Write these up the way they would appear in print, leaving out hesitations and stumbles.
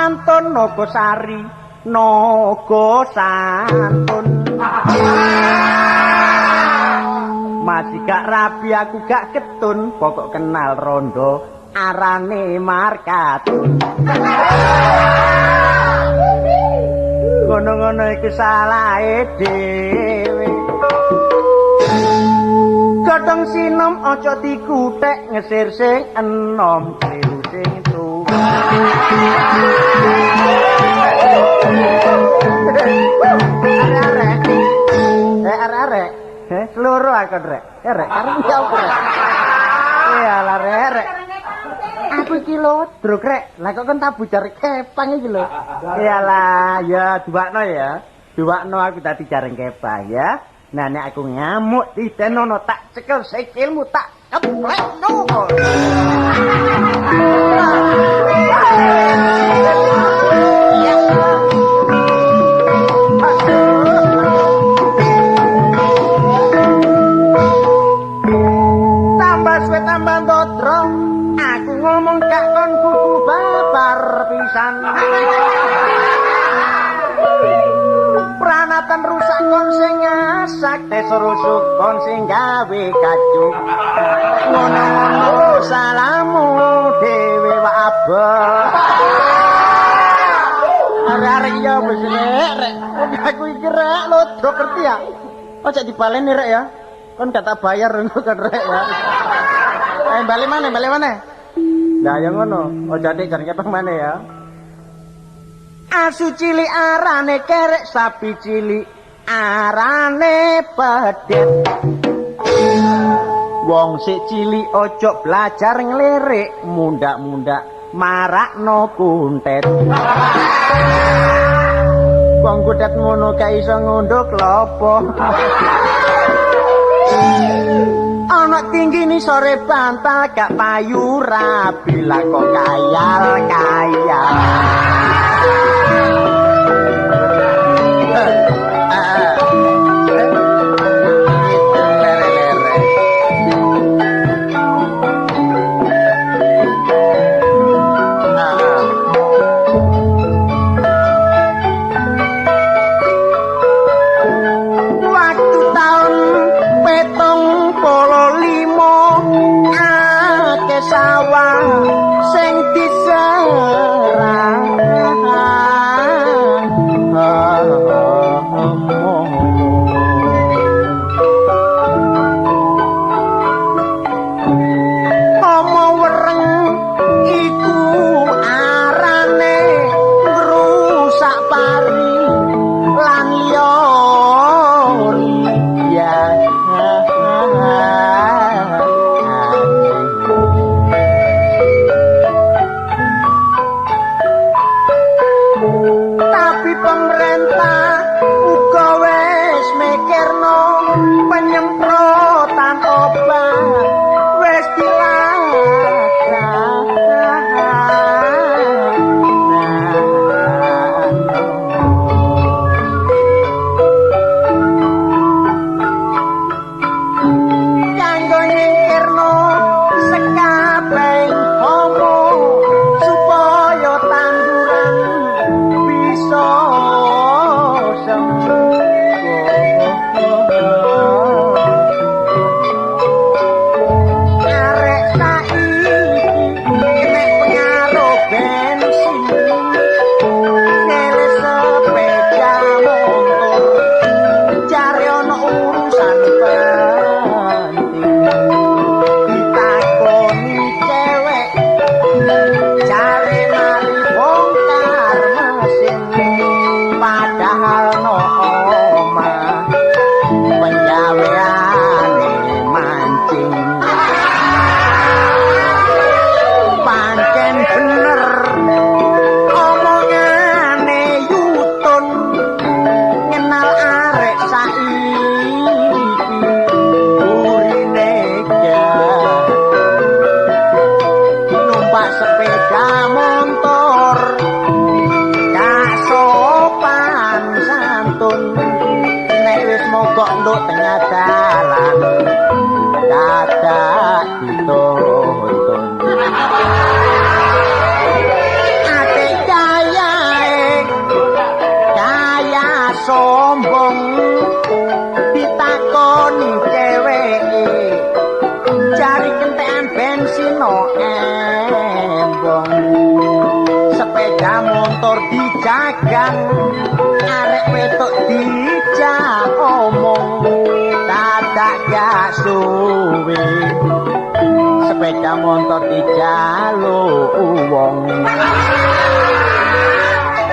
pantun Nagasari, naga santun. Masih gak rapi aku gak ketun, pokok kenal rondo arane Markatun. Ngono-ngono iku salahe dhewe. Godhong sinom aja dikuthek ngesir sing enom kliru sing tuwa. Arek-arek. Arek-arek. Seluruh aku rek. Rek, karo ya apa rek? Iyalah rek. Aku iki lodrok rek. Lah kok kon tabu jaring kepang iki lho. Iyalah, ya duwakno ya. Duwakno aku dadi jaring kepang ya. Nah nek aku ngamuk ditenono tak cekel sikilmu tak keplekno. Tambah suwe tambah ndodro, aku ngomong gak kon kudu babar pisan. Pranatan rusak kon sing ngasak, desa rusuk kon sing gawe kacuk. Ngono-ngono salamu dhewe wak abah. Arek-arek ya wis rek. Aku iki rek lodrok ngerti ya. Ojo dibaleni rek ya. Kon gak tak bayar ngono kan rek ya. Bali mana, bali mana? Lah ya ngono, ojo atik jan kepeng mana ya. Asu cilik arane kerek, sapi cilik arane pedet. Wong sik cilik ojo belajar nglirik, mundak-mundak marakno kuntet. Wong kuntet ngono gak iso ngunduk lopo. Ana tinggi ni sore bantal gak payu rabi lah kok kayal-kayal. Waktu tahun 75 akeh sawah sing diserang. Omo wereng iku arane ngrusak pari lan liya ya. Tapi pemerintah uga wis mikirno penyemprotan obat wis dilaksanakan. Kanggo nyingkirno sekabehing homo supaya tanduran bisa sembuh. Arek saiki nek pengaruh bensin nyele sepeda motor cari ono urusan penting ditakoni cewek cari mari bongkar mesin padahal no omah penggaweane mancing. Pancen bener omongane Yutun ngenal arek saiki burine numpak sepeda motor gak sopan santun nek wis mogok nduk tengah dalan dadak dituntun. Ate kaya Dagang arek wedok dijak omong dadak gak suwe sepeda motor dijaluk wong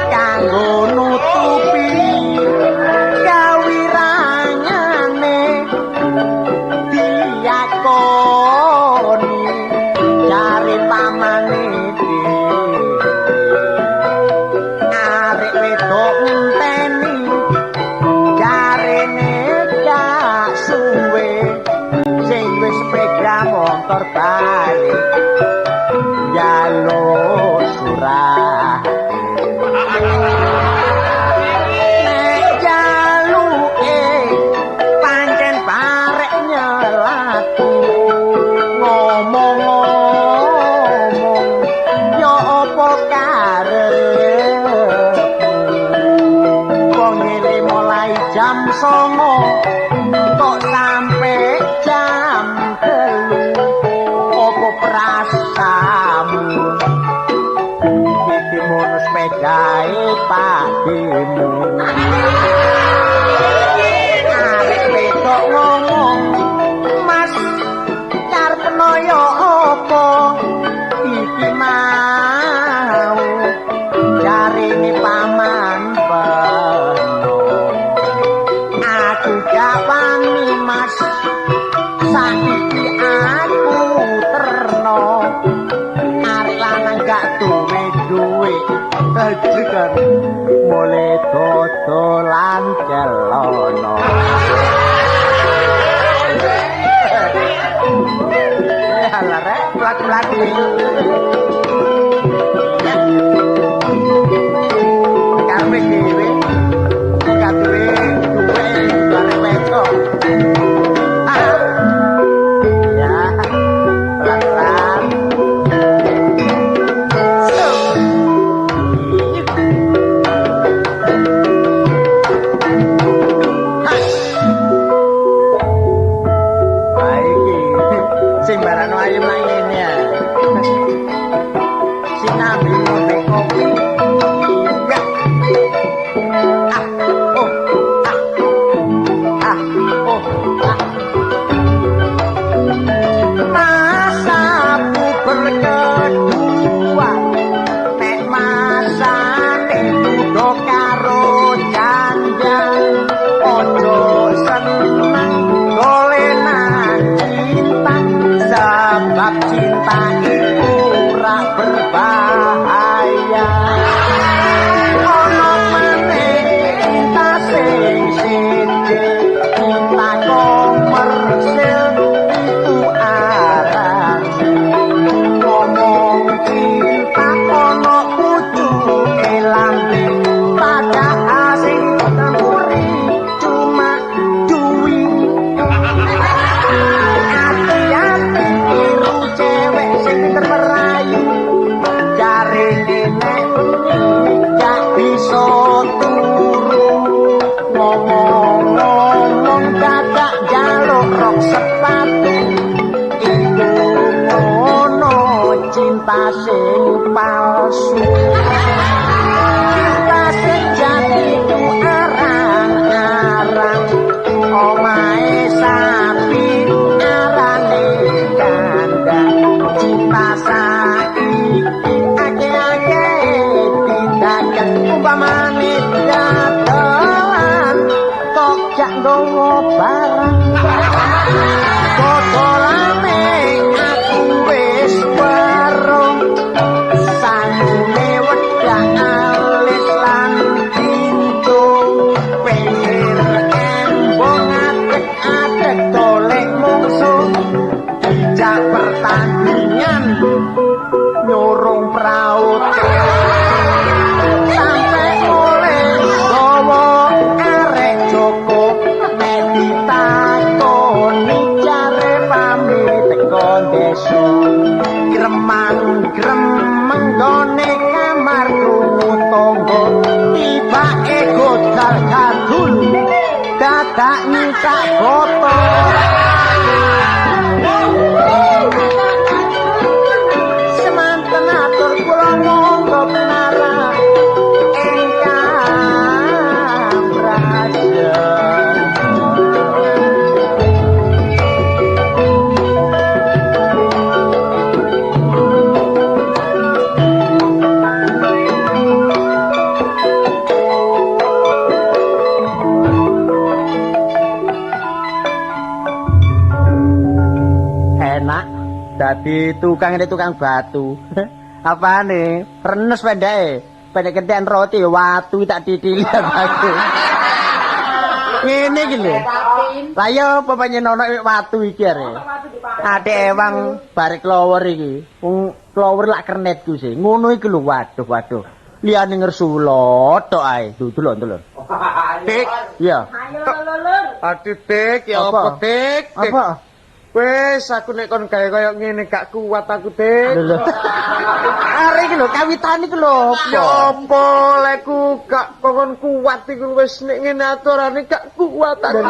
kanggo nutupi kawirangane diakoni cari pamane arek wedok ngenteni jarene gak suwe sing wis sepeda motor balik njaluk surat nek jaluke pancen parek nyelatu ngomong-ngomong yo apa karepmu wong ngene mulai jam 09.00 kok sampe jam 3 apa prasamu iki mono sepedae pakdemu arek wedok ngomong mas karepno yo apa iki mau jarine paman peno aku gak wani mas saiki aku terno arek lanang gak duwe duwe jegan mule dodolan celana. Alah rek plak-plak karepe dhewe gak duwe duwe arek wedok. Ya pelan-pelan. Sing barano ayem nang ngene ya. Sinambi ngombe kopi. Ya. Ah, oh, ah. Ah, oh, ah. Masa puber kedua nek masane duda karo janda ojo seneng dolenan cinta sebab cinta iku ora berbahaya. Ono maneh cinta sing siji cinta komersil iku arane ngomong cinta ono pucuke lambe padahal sing mburi cuma duwi. Ati-ati tiru cewek sing pinter merayu jarene nek bengi gak bisa turu ngomong-ngomong dadak njaluk rok sepatu iku ngono cinta sing palsu. Cinta sejati ku arang-arang omahe sapi arane kandang cinta saiki akeh-akeh tindakan umpamane dagelan kok gak nggawa barang bodolane aku wis weruh sangune wedak alis lan pintu pinggir embong adek-adek dolek mungsuh dijak pertandingan nyurung praut sampe oleh gawa arek Joko nek ditakoni jare pamit teko desu gremang gremeng gone kamar krungu tangga tibake godal gadul dadak nyikak botol. Semanten atur kula monggo pinara. Dadi tukang ini tukang batu. Apane? Renes pendeke. Pendek kentekan roti watu tak titili aku. Ngene iki lho. Lah ya apa pancen ana watu iki arek. Adek ewang barek klower iki. Wong klower lak kernetku sih. Ngono iki lho, waduh waduh. Liyane ngersula tok ae. Delok. Dik, iya. Ayo lur. Aduh Dik, ya apa Dik? Apa? Wes aku nek kon gawe kaya ngene gak kuat aku, Dik. Lho. Arek iki lho kawitan iki lho apa? Ya apa lekku gak kon kuat iku wis nek ngene aturane gak kuat aku.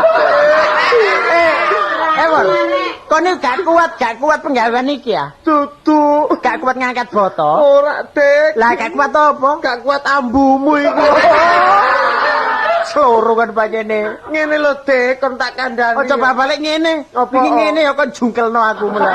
Won. Kon iki gak kuat penggawean iki ya? Dudu. Gak kuat ngangkat boto? Ora, Dik. Lah gak kuat apa? Gak kuat ambumu iku. Seluruh kan pancene. Ngene lho, Dik, kon tak kandhani. Aja balik ngene. Iki ngene ya kon jungkelno aku mulai.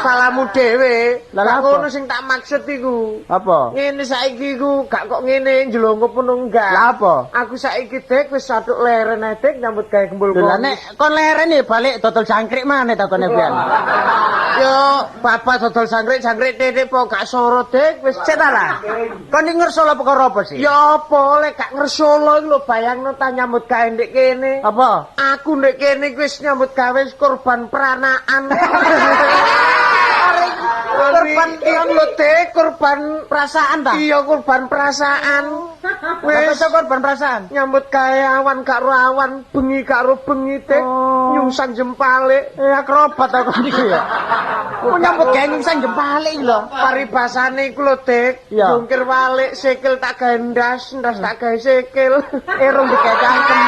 Salahmu dhewe. Lah ngono sing tak maksud iku. Apa? Ngene saiki iku gak kok ngene njlongkup ngono enggak. Lah apa? Aku saiki Dik wis satuk leren ae Dik nyambut gawe gembul. Lah nek kon leren ya balik dodol jangkrik maneh ta kon pian. Yo bapak dodol jangkrik jangkrik titik po gak soro Dik wis cek ta lah. Kon iki ngersula perkara apa sih? Ya apa lek gak ngersula iku lho bayangno ta nyambut gawe ndek kene. Apa? Aku ndek kene wis nyambut gawe korban peranaan. Korban iku lho Dik, korban perasaan ta? Iya, korban perasaan. Wis korban perasaan. Nyambut gawe awan gak ro awan, bengi gak ro bengi Dik, nyungsang jempalik. Akrobat aku iki ya. Kok nyambut gawe nyungsang jempalik iki lho. Paribasane iku lho Dik, jungkir walik, sikil tak gawe ndas, ndas tak gawe sikil. Erung digawe cangkem.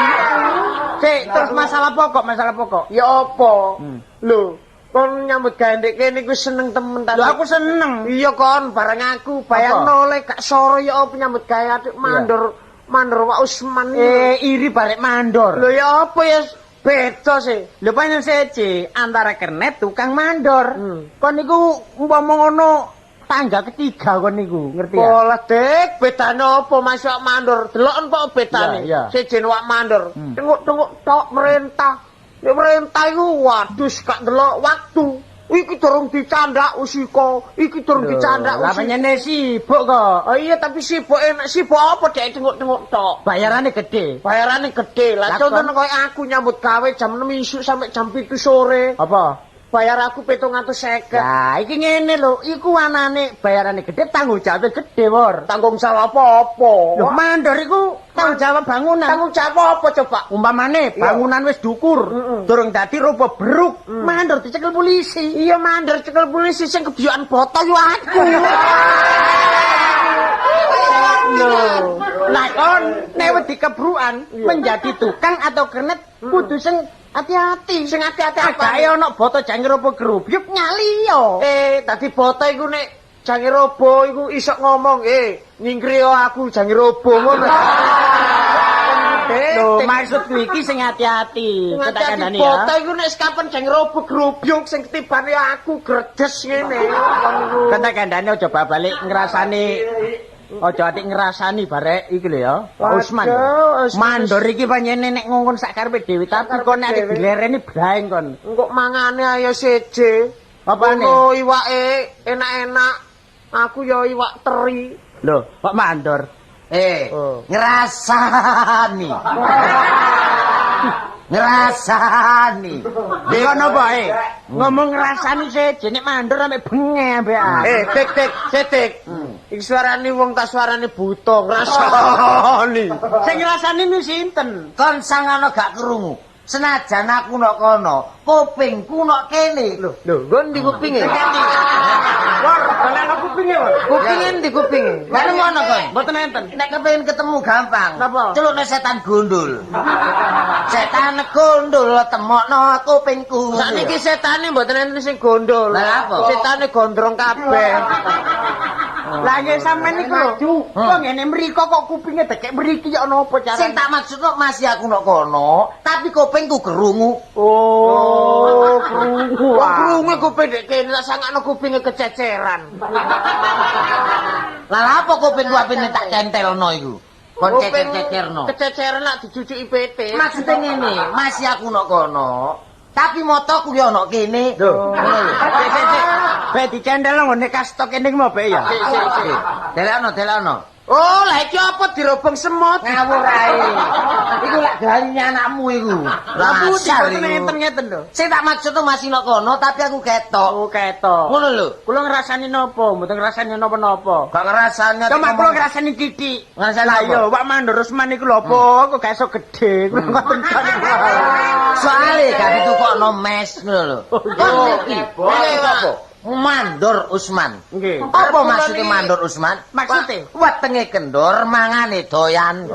Sik, terus masalah pokok. Ya apa? Lho, kon nyambut gawe ndek kene iku seneng temen ta? Lho aku seneng. Iya kon, bareng aku bayangno lek gak soro ya apa nyambut gawe atik mandor, mandor Wak Usman iki. Iri barek mandor. Lho ya apa ya beda sih. Lho pancen siji antara kernet tukang mandor. Kon niku umpama ngono tangga ketiga kon niku, ngerti ya? Pola Dik, bedane apa masuk mandor? Deloken kok bedane. Siji wak mandor, tenguk-tenguk tok merentah. Nek merentah iku waduh gak ndelok waktu. Iki durung dicandak usika, iki durung dicandak. Lah pancene sibuk kok. Oh iya tapi sibuk enak, sibuk apa dek tenguk-tenguk tok. Bayarane gede. Bayarane gede. Lah contohnya koyo aku nyambut gawe jam 6 isuk sampai jam 7 sore. Apa? Bayar aku 750. Lah iki ngene lho, iku anane bayarane gede, tanggung jawab gede, Wor. Tanggung jawab apa? Lho mandor iku tanggung jawab bangunan. Tanggung jawab apa coba? Umpamane bangunan wis dukur, durung dadi rupa beruk, mandor dicekel polisi. Iya mandor cekel polisi sing kebiyokan boto yo aku. Lho, lah kon nek wedi kebrukan menjadi tukang atau kernet kudu sing hati-hati, sing hati-hati apa? Agake ana boto jangir apa grubyuk nyali yo. Tadi boto iku nek jangir robo iku iso ngomong, nyingkri aku jangir robo ngono. Lho, maksudku iki sing hati-hati, tak kandhani ya. Boto iku nek kapan jangir robo grubyuk sing ketibane aku gredes ngene. Tak kandhani aja balik ngrasani. Aja atik ngrasani barek iki lho ya. Pak Usman. Mandor iki pancene nek ngongkon sak karepe dhewe, tapi kon nek dilereni blaeng kon. Engko mangane ayo seje. Apane? Ono iwake enak-enak. Aku ya iwak teri. Lho, Pak Mandor. Ngrasani. Ngrasani. Lha ngono apa Ngomong ngrasani seje nek mandor sampe benge ambekan. Dik dik, sedik. Iki suarane wong ta suarane buta ngrasani. Sing ngrasani ni sinten? Kon sangano gak krungu. Senajan aku nok kono, kupingku nok kene. Lho, lho, nggon ndi kupinge? Wor, golekno kupinge, Wor. Kupinge ndi kupinge? Lah ngono kon. Mboten enten. Nek kepengin ketemu gampang. Napa? Celukne setan gondol. Setan gondol temokno kupingku. Sakniki setane mboten enten sing gondol. Lah apa? Setane gondrong kabeh. Lah nggih sampean niku lho. Kok ngene mriko kok kupinge dekek mriki ya ana apa carane? Sing tak maksud kok masih aku nok kono, tapi kupingku kerungu. Oh, krungu. Wong krungu kuping dek kene tak sangakno kupinge kececeran. Lah lha apa kupingku apene tak centelno iku? Kon cecer-cecerno. Kececeran lak dicucuki PT. Maksude ngene, masih aku nok kono. Tapi motoku yo ana kene. Lho. Sik sik sik. Be dicendel nggone kastok kene iki mau be ya. Sik sik sik. Delekno, delekno. Oh, lah iki apa dirobong semut? Ngawur ae. Iku lak galine anakmu iku. Lah Rasar iku. Ngeten-ngeten lho. Sing tak maksud tuh masih nok kono, tapi aku ketok. Oh, ketok. Ngono lho. Kula ngrasani napa? Mboten ngrasani napa-napa. Gak ngrasani. Cuma kula ngrasani titik. Ngrasani Lah apa? iya, Pak Mandor Usman iku lho apa kok gak iso gedhe. Kula ngoten tok niku. Soale gak ditukokno mes ngono lho. Kon ngerti? Iya, Apa? Mandor Usman. Nggih. Apa maksudnya Mandor Usman? Maksude? Wetenge kendor, mangane doyan.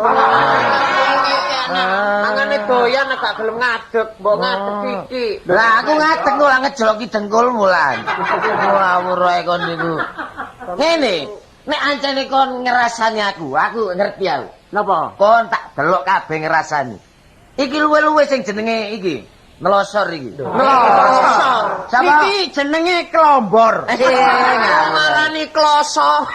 Mangane doyan gak gelem ngadeg, mbok ngadeg iki. Lah aku ngadeg kok ora ngejeloki dengkulmu lan. Ngawur ae kon niku. Ngene, nek ancene kon ngrasani aku, aku ngerti aku. Napa? Kon tak delok kabeh ngrasani. Iki luwe-luwe sing jenenge iki. Nelosor iki. Nelosor. Sapa? Iki jenenge klombor. Ngarani kloso.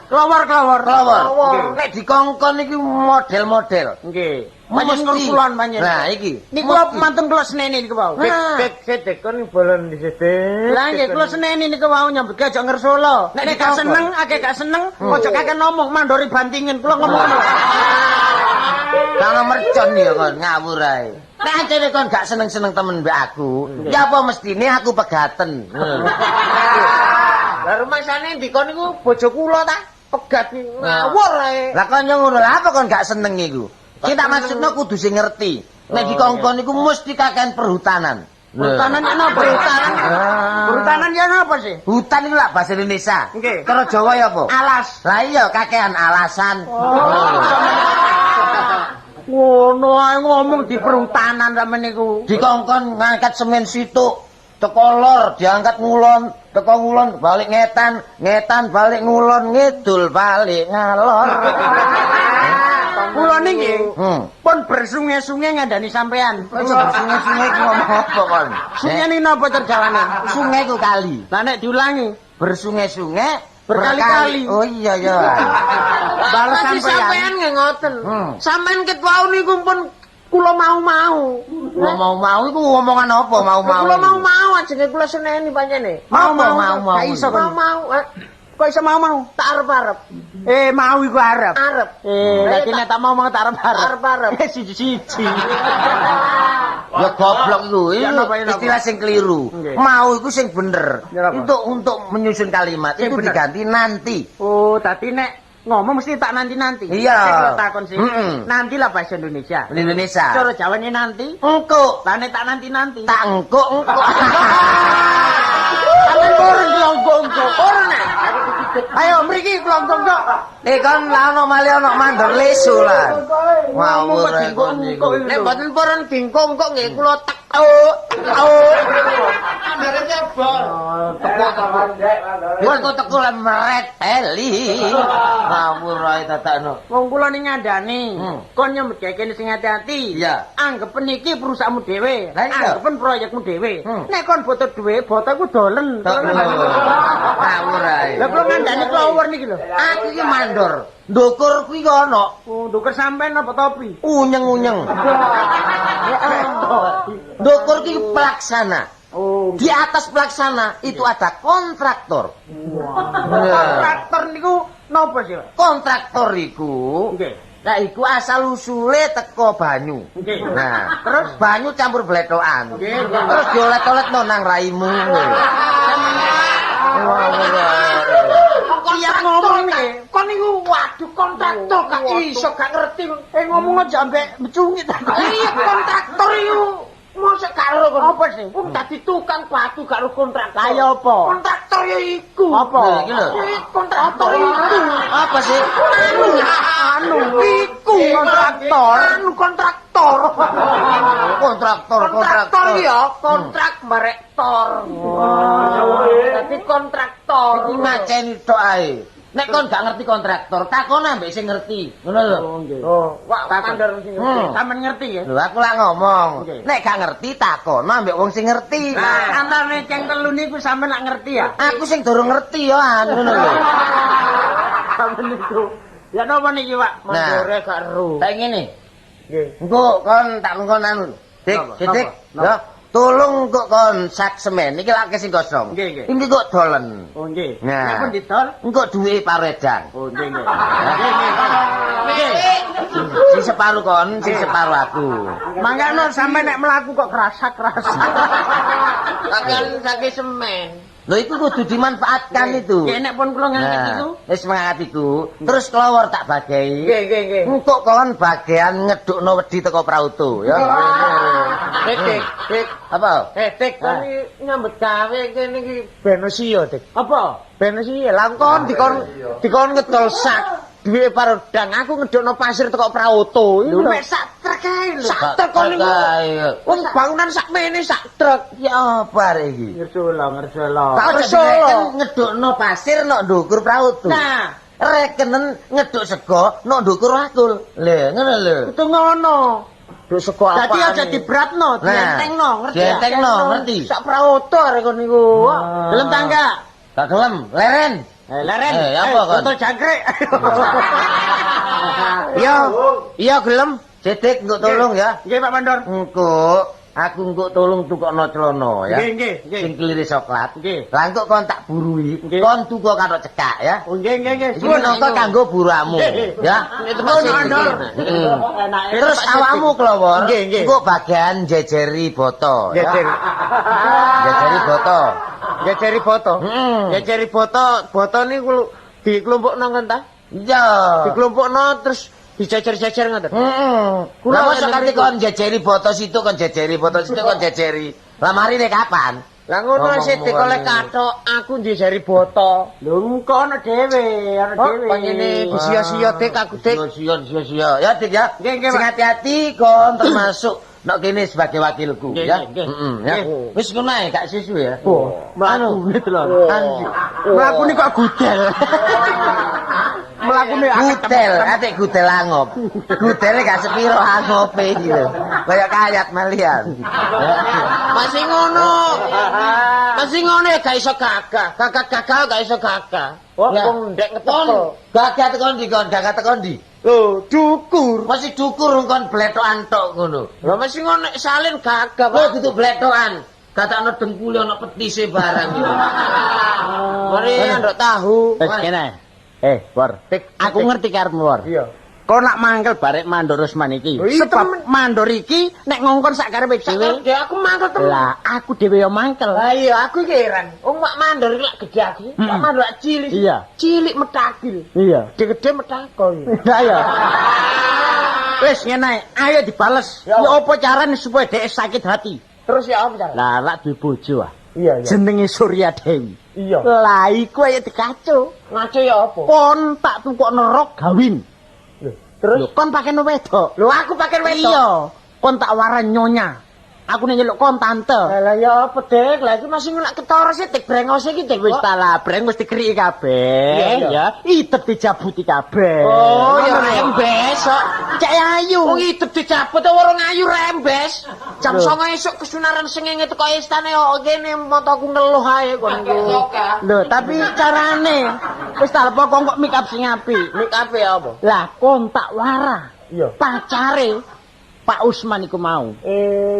Klowor, klowor. Klowor. Nek dikongkon iki model-model. Nggih. Pancen ngersulan pancen. Nah iki. Niku kula mantun kula seneni niku wau. Bek sedek kon bolon dhisik. Lah nggih kula seneni niku wau nyambut gawe aja ngersula. Nek gak seneng, akeh gak seneng, aja kakek ngomong mandori bantingin. Kula ngomong ngono. Kalau mercon ya kon ngawur ae. Nek ancene kon gak seneng-seneng temen mbek aku, ya apa mestine aku pegaten. Lah rumasane ndikon niku bojo kula ta? Pegat niku ngawur ae. Lah kon yo ngono, lha apa kon gak seneng iku? Ki tak maksudno kudu sing ngerti. Nek dikongkon iku mesti kakean perhutanan. Perhutanan ya napa? Perhutanan. Perhutanan ya napa sih? Hutan iku lak bahasa Indonesia. Nggih. Cara Jawa ya apa? Alas. Lah iya kakean alasan. Ngono ae ngomong di perhutanan sampean niku. Dikongkon ngangkat semen situk, teko lor diangkat ngulon, teko ngulon balik ngetan, ngetan balik ngulon, ngidul balik ngalor. Kula niki pun bersunge-sunge ngandani sampean. Bersunge-sunge iku ngomong apa kon? Sunge niki napa terjawane? Sunge iku kali. Lah nek diulangi bersunge-sunge berkali-kali. Oh iya ya. Bales sampean nggih ngoten. Sampean ket wau niku pun kula mau-mau. Kula mau-mau iku omongan apa mau-mau? Kula mau-mau ajenge kula seneni pancene. Mau-mau. Gak iso kon. Mau-mau. Kok iso mau-mau? Tak arep-arep. Mau iku arep. Arep. Dadi nek tak mau-mau tak arep-arep. Arep-arep. Siji-siji. Ya goblok iku. Istilah sing keliru. Mau iku sing bener. Untuk menyusun kalimat itu diganti nanti. Oh, dadi nek ngomong mesti tak nanti-nanti. Iya. Sing kula takon sih. Nanti lah bahasa Indonesia. Indonesia. Cara Jawane nanti. Engko. Lah nek tak nanti-nanti. Tak engko engko. Sampeyan purun klongkong-kong. Purun. Ayo mriki klongkong-kong. Nek kon lah ono malih ono mandor lesu lah. Ngawur kon niku. Nek mboten purun dingkong kok nggih kula tek. Mandore cebol. Teko-teko. Teko-teko le mreteli. Ngawur ae dadakno. Wong kula ning ngandani, kon nyambut gawe kene sing ati-ati. Anggepen iki perusahaanmu dhewe, anggepen proyekmu dhewe. Nek kon boto duwe, boto iku dolen. Ngawur ae. Lah kula ngandani klower niki lho. Aku iki mandor. Ndukur kuwi ana. Oh, ndukur sampean apa topi? Unyeng-unyeng. Ndukur ki pelaksana. Oh, di atas pelaksana itu ada kontraktor. Kontraktor niku napa sih, Pak? Kontraktor iku. Nggih. Lah iku asal usule teko banyu. Nggih. Nah, terus banyu campur bletokan. Nggih. Terus diolet-oletno nang raimu. Iya ngomong iki. Kon niku waduh kontraktor gak iso gak ngerti. Ngomong aja ambek mecungit. Iya kontraktor iku mosok gak ero kon. Apa sih? Wong dadi tukang batu gak ero kontraktor. Lah ya apa? Kontraktor ya iku. Apa? Iki lho. Kontraktor iku. Apa sih? Anu iku kontraktor. Anu kontraktor. Kontraktor, kontraktor ya, kontrak barek tor. Dadi kontraktor. Iki ngaceni tok ae. Nek kon gak ngerti kontraktor, takon ambek sing ngerti. Ngono lho. Oh nggih. Oh, wak mandor sing ngerti. Sampeyan ngerti ya? Lho aku lak ngomong. Nek gak ngerti takon ambek wong sing ngerti. Nah, antane ceng telu niku sampeyan lak ngerti ya? Aku sing durung ngerti ya ngono lho. Sampeyan niku. Ya napa niki, Pak? Mandore gak ero. Tak ngene. Nggih. Engko kon tak kongkon anu. Dik, Dik. Ya, tolong kok kon sak semen iki lak sing kosong. Iki kok dolen. Oh nggih. Nek pun didol, engko duwe paredang. Oh nggih nggih. Nggih. Sing separuh kon, sing separuh aku. Mangkane sampe nek mlaku kok krasak-krasak. Kan saking semen. Lho iku kudu dimanfaatkan itu. Nggih nek pun kula ngangkat iku, wis mangkat iku, terus klowor tak bagai. Nggih nggih nggih. Engko kon bagian ngedukno wedi teko prauto ya. Dik, Dik, Dik. Apa? Dik, kon nyambut gawe kene iki ben siyo, Dik. Apa? Ben siyo. Lah kon dikon ngedol sak duwe parodang, aku ngedukno pasir teko prauto. Lho mek sak truk ae lho. Sak truk kon niku. Wong bangunan sak mene sak truk. Ya apa arek iki? Ngersula, ngersula. Ngersula ngedukno pasir nok ndukur prauto. Nah, rekenen ngeduk sego nok ndukur wakul. Lho, ngono lho. Itu ngono. Duk sego apa? Dadi aja dibratno, dientengno, ngerti? Dientengno, ngerti. Sak prauto arek kon niku. Gelem ta enggak? Gak gelem, leren. Leren. Apa kon? Foto jangkrik. Iya, iya gelem. Sidik engko tolong ya. Nggih Pak Mandor. Engko aku engko tolong tukokno celana ya. Nggih, nggih, nggih. Sing kelire coklat. Nggih. Lah engko kon tak burui, kon tuku kathok cekak ya. Oh nggih, nggih, nggih. Iki minangka kanggo buramu ya. Mandor. Terus awakmu klowor, engko bagian jejeri boto ya. Jejeri boto. Jejeri boto. Jejeri boto, boto niku diklumpukno ngoten ta? Iya. Diklumpukno terus dijejer-jejer ngoten. Heeh. Kula mosok kate kon jejeri boto situ kon jejeri boto situ kon jejeri. Lah marine kapan? Lah ngono sithik oleh kathok aku njejeri boto. Lho engko ana dhewe, ana dhewe. Pangene disia-sia Dik aku Dik. Sia-sia. Ya Dik ya. Sing hati-hati kon termasuk nok kene sebagai wakilku ya. Heeh ya. Wis ngono ae gak susu ya. Mlaku lho. Mlakune kok gudel. Mlakune gudel, atik gudel angop. Gudele gak sepiro angope iki lho. Kaya kayat malian. Masih ngono. Masih ngono ya gak iso gagah. Gagah-gagah gak iso gagah. Wong ndek ngetepel. Gagah teko ndi kon? Gagah teko ndi? Lho, dukur. Masih dukur kon bletokan tok ngono. Lho masih ngono nek salin gagah, Pak. Kudu bletokan. Katakno dengkule ana petise barang iki. Mari ndok tahu. Wis kene. Wor. Aku ngerti karepmu, Wor. Iya. Kon nak mangkel barek Mandor Usman iki. Sebab Mandor iki nek ngongkon sak karepe dhewe. Aku mangkel temen. Lah, aku dhewe yo mangkel. Lah iya, aku iki heran. Wong Mak Mandor iki lak gedhe aku. Mak Mandor lak cilik. Iya. Cilik metagil. Iya. Gede-gede metakol. Lah iya. Wis ngene ae, ayo dibales. Ya apa carane supaya dhek sakit hati? Terus ya apa carane? Lah, lak duwe bojo ah. Iya, iya. Jenenge Surya Dewi. Iya. Lah iku ayo dikaco. Ngaco ya apa? Kon tak tukokno rok gawin. Terus lho, kon paken wedok. Lho aku paken wedok. Iya, kon tak waran nyonya. Aku nek nyeluk kon tante. Lah ya apa, Dik? Lah iki masih ngono ketara sih Dik brengose iki, Dik. Wis ta lah, breng wis dikriki kabeh ya. Idep dijabuti kabeh. Oh, ya rembes kok. Cek ayu. Wong idep dicabut ora ayu rembes. Jam 09.00 esuk kesunaran sengenge teko istane kok kene motoku ngeluh ae kon iku. Lho, tapi carane wis ta pokok kok make up sing apik. Make up ya apa? Lah kon tak warah. Iya. Pacare Pak Usman iku mau.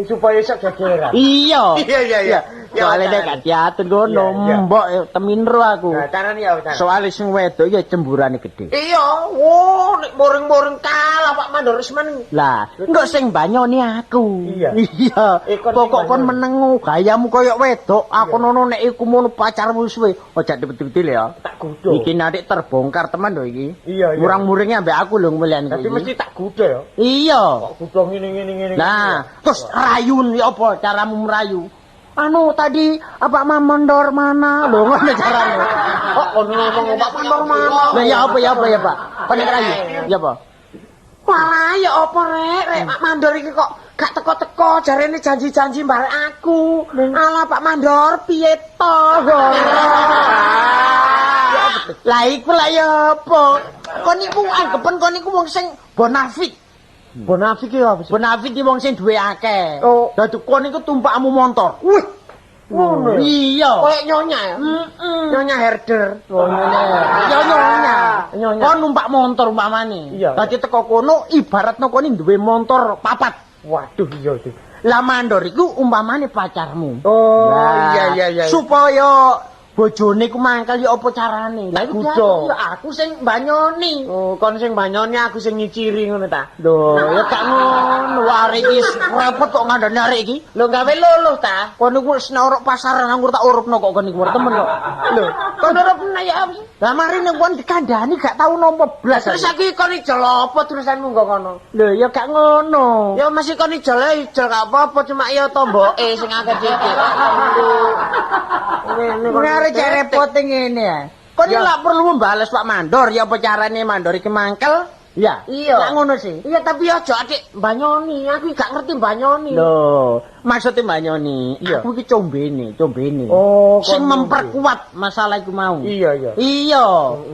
Supaya iso gegeran. Iya. Iya iya iya. Soale nek gak diatur ngono, mbok teminro aku. Lah carane ya apa? Soale sing wedok ya cemburane gedhe. Iya, wo nek muring-muring kalah Pak Mandor Usman. Lah, engko sing banyoni aku. Iya. Iya. Pokok kon menengu gayamu koyo wedok, aku nono nek iku mono pacarmu suwe. Ojo dipeti-peti ya. Tak gudo. Iki nanti terbongkar teman lho iki. Iya, iya. Murang-muringnya ambek aku lho ngmelian iki. Dadi mesti tak gudo ya. Iya. Kok gudo ngene. Nah, terus rayun ya apa caramu merayu? Anu tadi apa Mandor mana? Lho ngono carane. Kok kono ngomong Pak Mandor mana? Lah ya apa ya apa ya, Pak? Kon rayu. Ya apa? Walah ya apa rek, rek Pak Mandor iki kok gak teko-teko jarene janji-janji barek aku. Alah Pak Mandor piye to? Lah iku lah ya apa? Kon niku anggepen kon niku wong sing bonafit. Bonafit ki apa sih? Bonafit ki wong sing duwe akeh. Oh. Dadi kon niku tumpakmu montor. Wih. Ngono. Iya. Kayak nyonya ya? Heeh. Nyonya herder. Oh, nyonya. Ya nyonya. Nyonya. Kon numpak montor umpamane. Iya. Dadi teko kono ibaratno kon duwe montor papat. Waduh iya itu. Lah mandor iku umpamane pacarmu. Oh, iya. Supaya bojone ku mangkel ya apa carane? Lah iku aku sing banyoni. Oh, kon sing banyoni aku sing nyiciri ngono ta? Lho, ya gak ngono. Arek iki repot kok ngandani arek iki. Lho gawe luluh ta? Kon iku wis nek pasaran aku tak urupno kok kon iku temen kok. Lho, kon urupno ya apa sih? Lah mari ning kon dikandani gak tau nampa blas. Terus saiki kon ijol apa tulisanmu kok kono? Lho, ya gak ngono. Ya masih kon ijol ijol gak apa-apa cuma ya tomboke sing akeh dikit. Ngene kok. Arek repot ngene ya. Kon lak perlu mbales Pak Mandor, ya apa carane Mandor iki mangkel? Iya. Iya. Lak ngono sih. Iya, tapi aja adik banyoni, aku gak ngerti banyoni. Lho, maksudnya banyoni, aku iki combene. Oh, sing memperkuat masalah iku mau. Iya. Iya.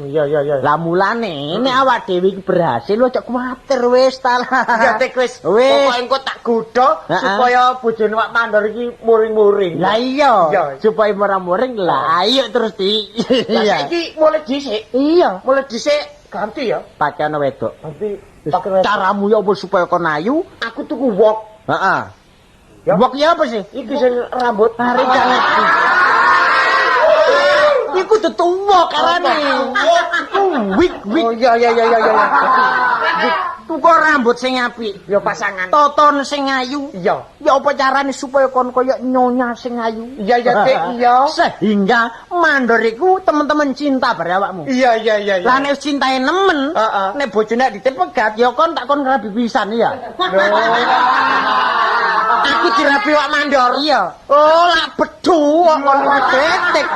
Iya. Lah mulane nek awak dhewe iki berhasil aja kuwatir wis ta lah. Ya tek wis. Pokoke engko tak godho supaya bojone Pak Mandor iki muring-muring. Lah iya, supaya muring-muring lah ayo terus di. Lah saiki mulai dhisik. Iya, mulai dhisik ganti ya. Pakaian wedok. Ganti caramu ya apa supaya kon ayu? Aku tuku wok. Heeh. Wok ya apa sih? Iki sing rambut tarik gak ngerti. Iku dudu wok arane. Iku wig. Oh iya. Tuku rambut sing apik, ya pasangan. Toton sing ayu. Iya. Ya apa carane supaya kon koyo nyonya sing ayu? Iya, Dik, iya. Sehingga mandor iku temen-temen cinta bare awakmu. Iya. Lah nek cintae nemen, nek bojone ditepegat ya kon tak kon ngrabi pisan ya. Aku dirabi wak mandor. Iya. Oh, lak bedhu kok kon detik.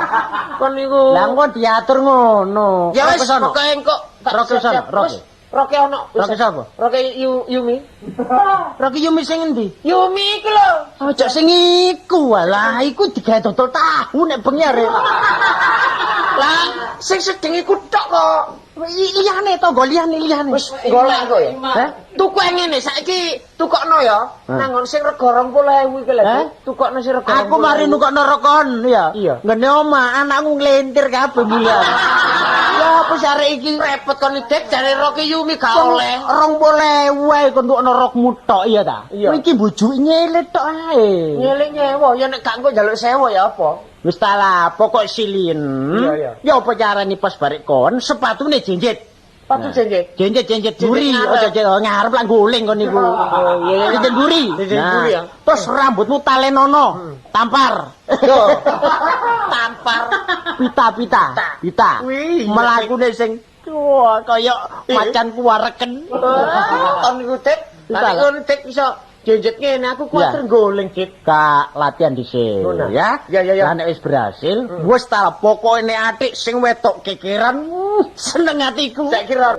Kon niku. Lah engko diatur ngono. Ya wis pokoke engko tak siap. Roke ono. Roke sapa? Roke Yumi. Roke Yumi sing endi? Yumi iku lho. Ojo sing iku. Walah, iku digawe dodol tahu nek bengi arek. Lah, sing sedeng iku tok kok. Liyane tangga liyane. Wis golek aku ya. Heh? Tuku ngene saiki tukokno ya. Nang sing rega 20.000 iki lho. Tukokno sing rega. Aku mari nukokno rokon ya. Ngene omah anakku nglentir kabeh mulya. Ya apa sih arek iki repot kon idek jare Roke Yumi gak oleh. 20.000 ae kon tukokno rokmu tok iya ta. Iki mbujuki nyele tok ae. Nyele nyewa ya nek gak engko njaluk sewa ya apa? Wis ta lah pokok silin. Ya apa carane pas barek kon sepatune jenjet. Sepatu jenjet. Jenjet duri aja ngarep lak guling kon niku. Oh iya jenjet duri. Jenjet duri ya. Terus rambutmu talenono, tampar. Yo. Tampar. Pita. Mlakune sing wah kaya macan kuwareken. Kon niku Dik. Lah ngono Dik iso jenjet ngene aku kuwatir goleng Dik. Kak latihan dhisik ya. Iya. Lah nek wis berhasil, wis ta pokoke nek atik sing wedok kekeran seneng atiku. Tak kira.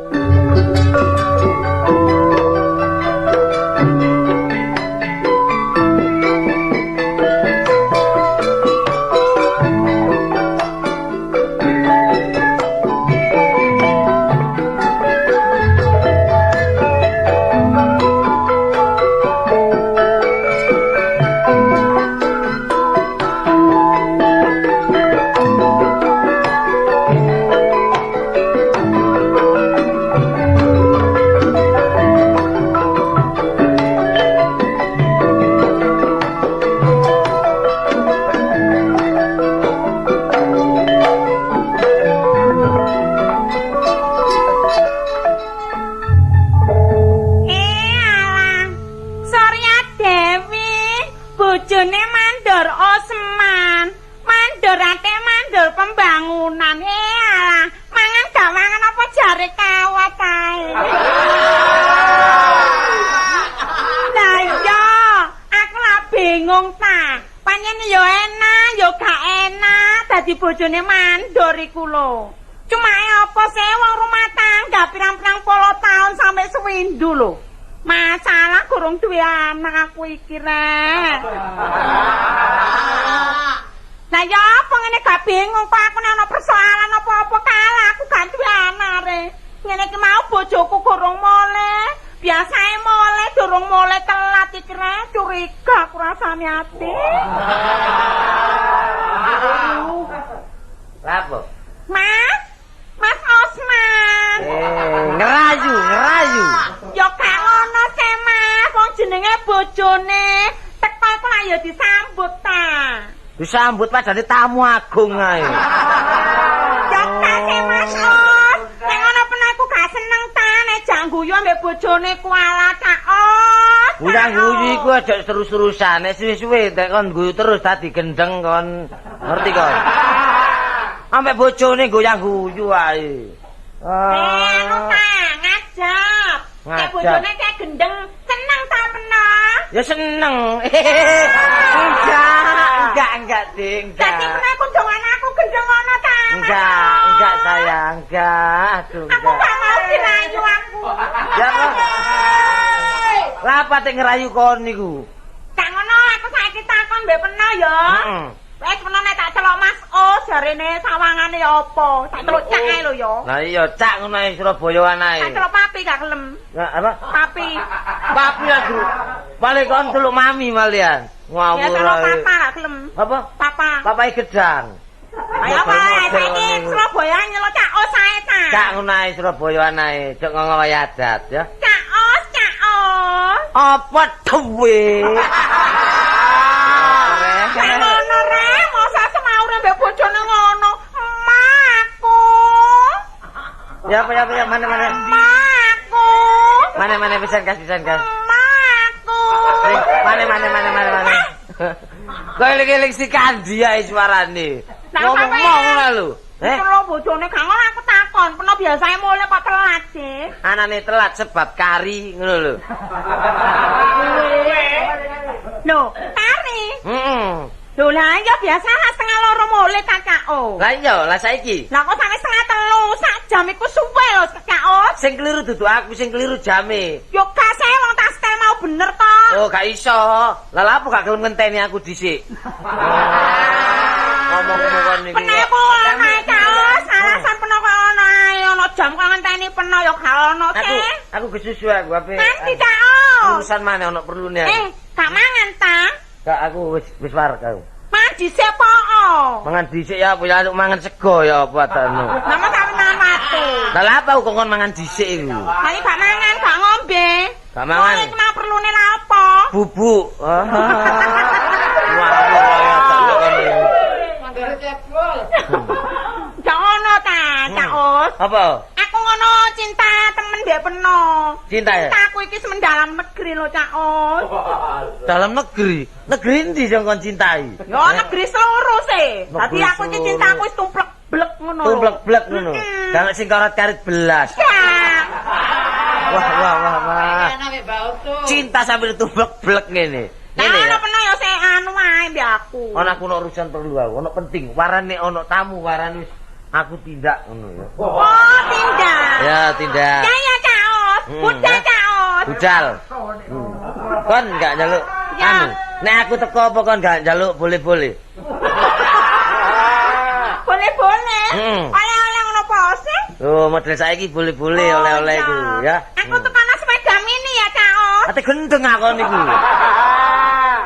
Bojone mandor iku lho. Cuma apa sih wong rumah tangga pirang-pirang puluh tahun sampai sewindu lho. Masalah kurang duwe anak aku iki rek. Lah ya apa ngene gak bingung kok aku nek ana persoalan apa-apa kalah aku gak duwe anak re. Ngene iki mau bojoku kurang mole. Biasae mole durung mole telat iki rek curiga aku rasane ati. Lapo? Mas? Mas Osman. Ngerayu. Ya gak ngono se Mas, wong jenenge bojone Disambut padane tamu agung ae. Ya kase Mas Os. Nek ngono peno aku gak seneng ta nek jak guyu ambek bojone kuala Cak Os. Guyang guyu iku aja terus-terusan. Nek suwe-suwe nek kon guyu terus dadi gendeng kon. Ngerti kon? Ambek bojone goyang guyu ae. Anu ta ngajab. Nek bojone kayak gendeng seneng ta peno? Ya seneng. Enggak, Ding. Dadi peno aku dongan aku gendeng ngono ta. Enggak sayang, enggak. Aduh, enggak. Aku gak mau dirayu aku. Ya kok. Lah apa tek ngerayu kon niku? Gak ngono, aku saiki takon mbek peno ya. Heeh. Wis peno nek tak celok Mas Os jarene sawangane ya apa? Tak celok cak ae lho ya. Lah iya cak ngono ae Surabayaan ae. Tak celok papi gak gelem. Lah apa? Papi. Papi aku. Paling kon celuk mami malian. Ngawur. Ya celok papa gak gelem. Apa? Papa. Papai gedang. Ayo apa saiki Surabayaan nyelok Cak Os ae ta. Cak ngono ae Surabayaan ae, cok ngomong adat ya. Cak Os, Cak Os. Apa duwe? Ngono rek, masa semaur mbek bojone ngono. Emak aku. Ya apa ya mana. Emak aku. Mana pisan kas. Emak aku. Mana. Kok eling-eling si Kandi ae suarane. Ngomong ngono lho. Celok bojone gak ngono aku takon, peno biasane mulih kok telat sih. Anane telat sebab kari ngono lho. Lho, kari. Heeh. Lho lah ya biasa lah 1:30 mulih Kakak O. Lah iya, lah saiki. Lah kok sampe 2:30 sak jam iku suwe lho Kakak O. Sing keliru dudu aku, sing keliru jame. Yo gak saya wong tak setel mau bener to. Oh, gak iso. Lah lha apa gak gelem ngenteni aku dhisik? Ngomong-ngomong kon niku. Peno aku ono ae Cak Os, alasan peno kok ono ae, ono jam kok ngenteni peno yo gak ono sih. Aku kesusu aku ape. Nanti Cak Os. Urusan mana ono perlune aku. Gak mangan ta? Gak aku wis wareg aku. Mangan dhisik apa? Mangan dhisik ya apa ya mangan sego ya apa adano. Lah masa mangan watu. Lah lha apa kok kon mangan dhisik iku? Lah iki gak mangan, gak ngombe. Gak mangan. Iki mau perlune lha apa? Bubuk. Wah, ya tak kon. Gak ono ta, Cak Os. Apa? Aku ngono cinta temen mbek peno. Cinta ya? Cintaku iki semendalam negeri lho, Cak Os. Dalam negeri? Negeri endi sing kon cintai? Ya negeri seluruh sih. Dadi aku iki cintaku wis tumplek-blek ngono lho. Tumplek-blek ngono. Dalam sing karet-karet belas. Wah. Cinta sambil tumplek-blek ngene. Lah ono peno ya sik anu ae mbek aku. Ono aku ono urusan perlu aku, ono penting. Warane ono tamu, warane aku tindak ngono ya. Oh, tindak. Ya, tindak. Ya ya Cak Os. Budal Cak Os. Budal. Kon gak njaluk anu. Nek aku teko apa kon gak njaluk boleh-boleh? Boleh-boleh. Oleh-oleh ngono apa sih? Oh, model saiki boleh-boleh oleh-oleh iku ya. Aku teko nang sepeda mini ya Cak Os. Ate gendeng aku niku.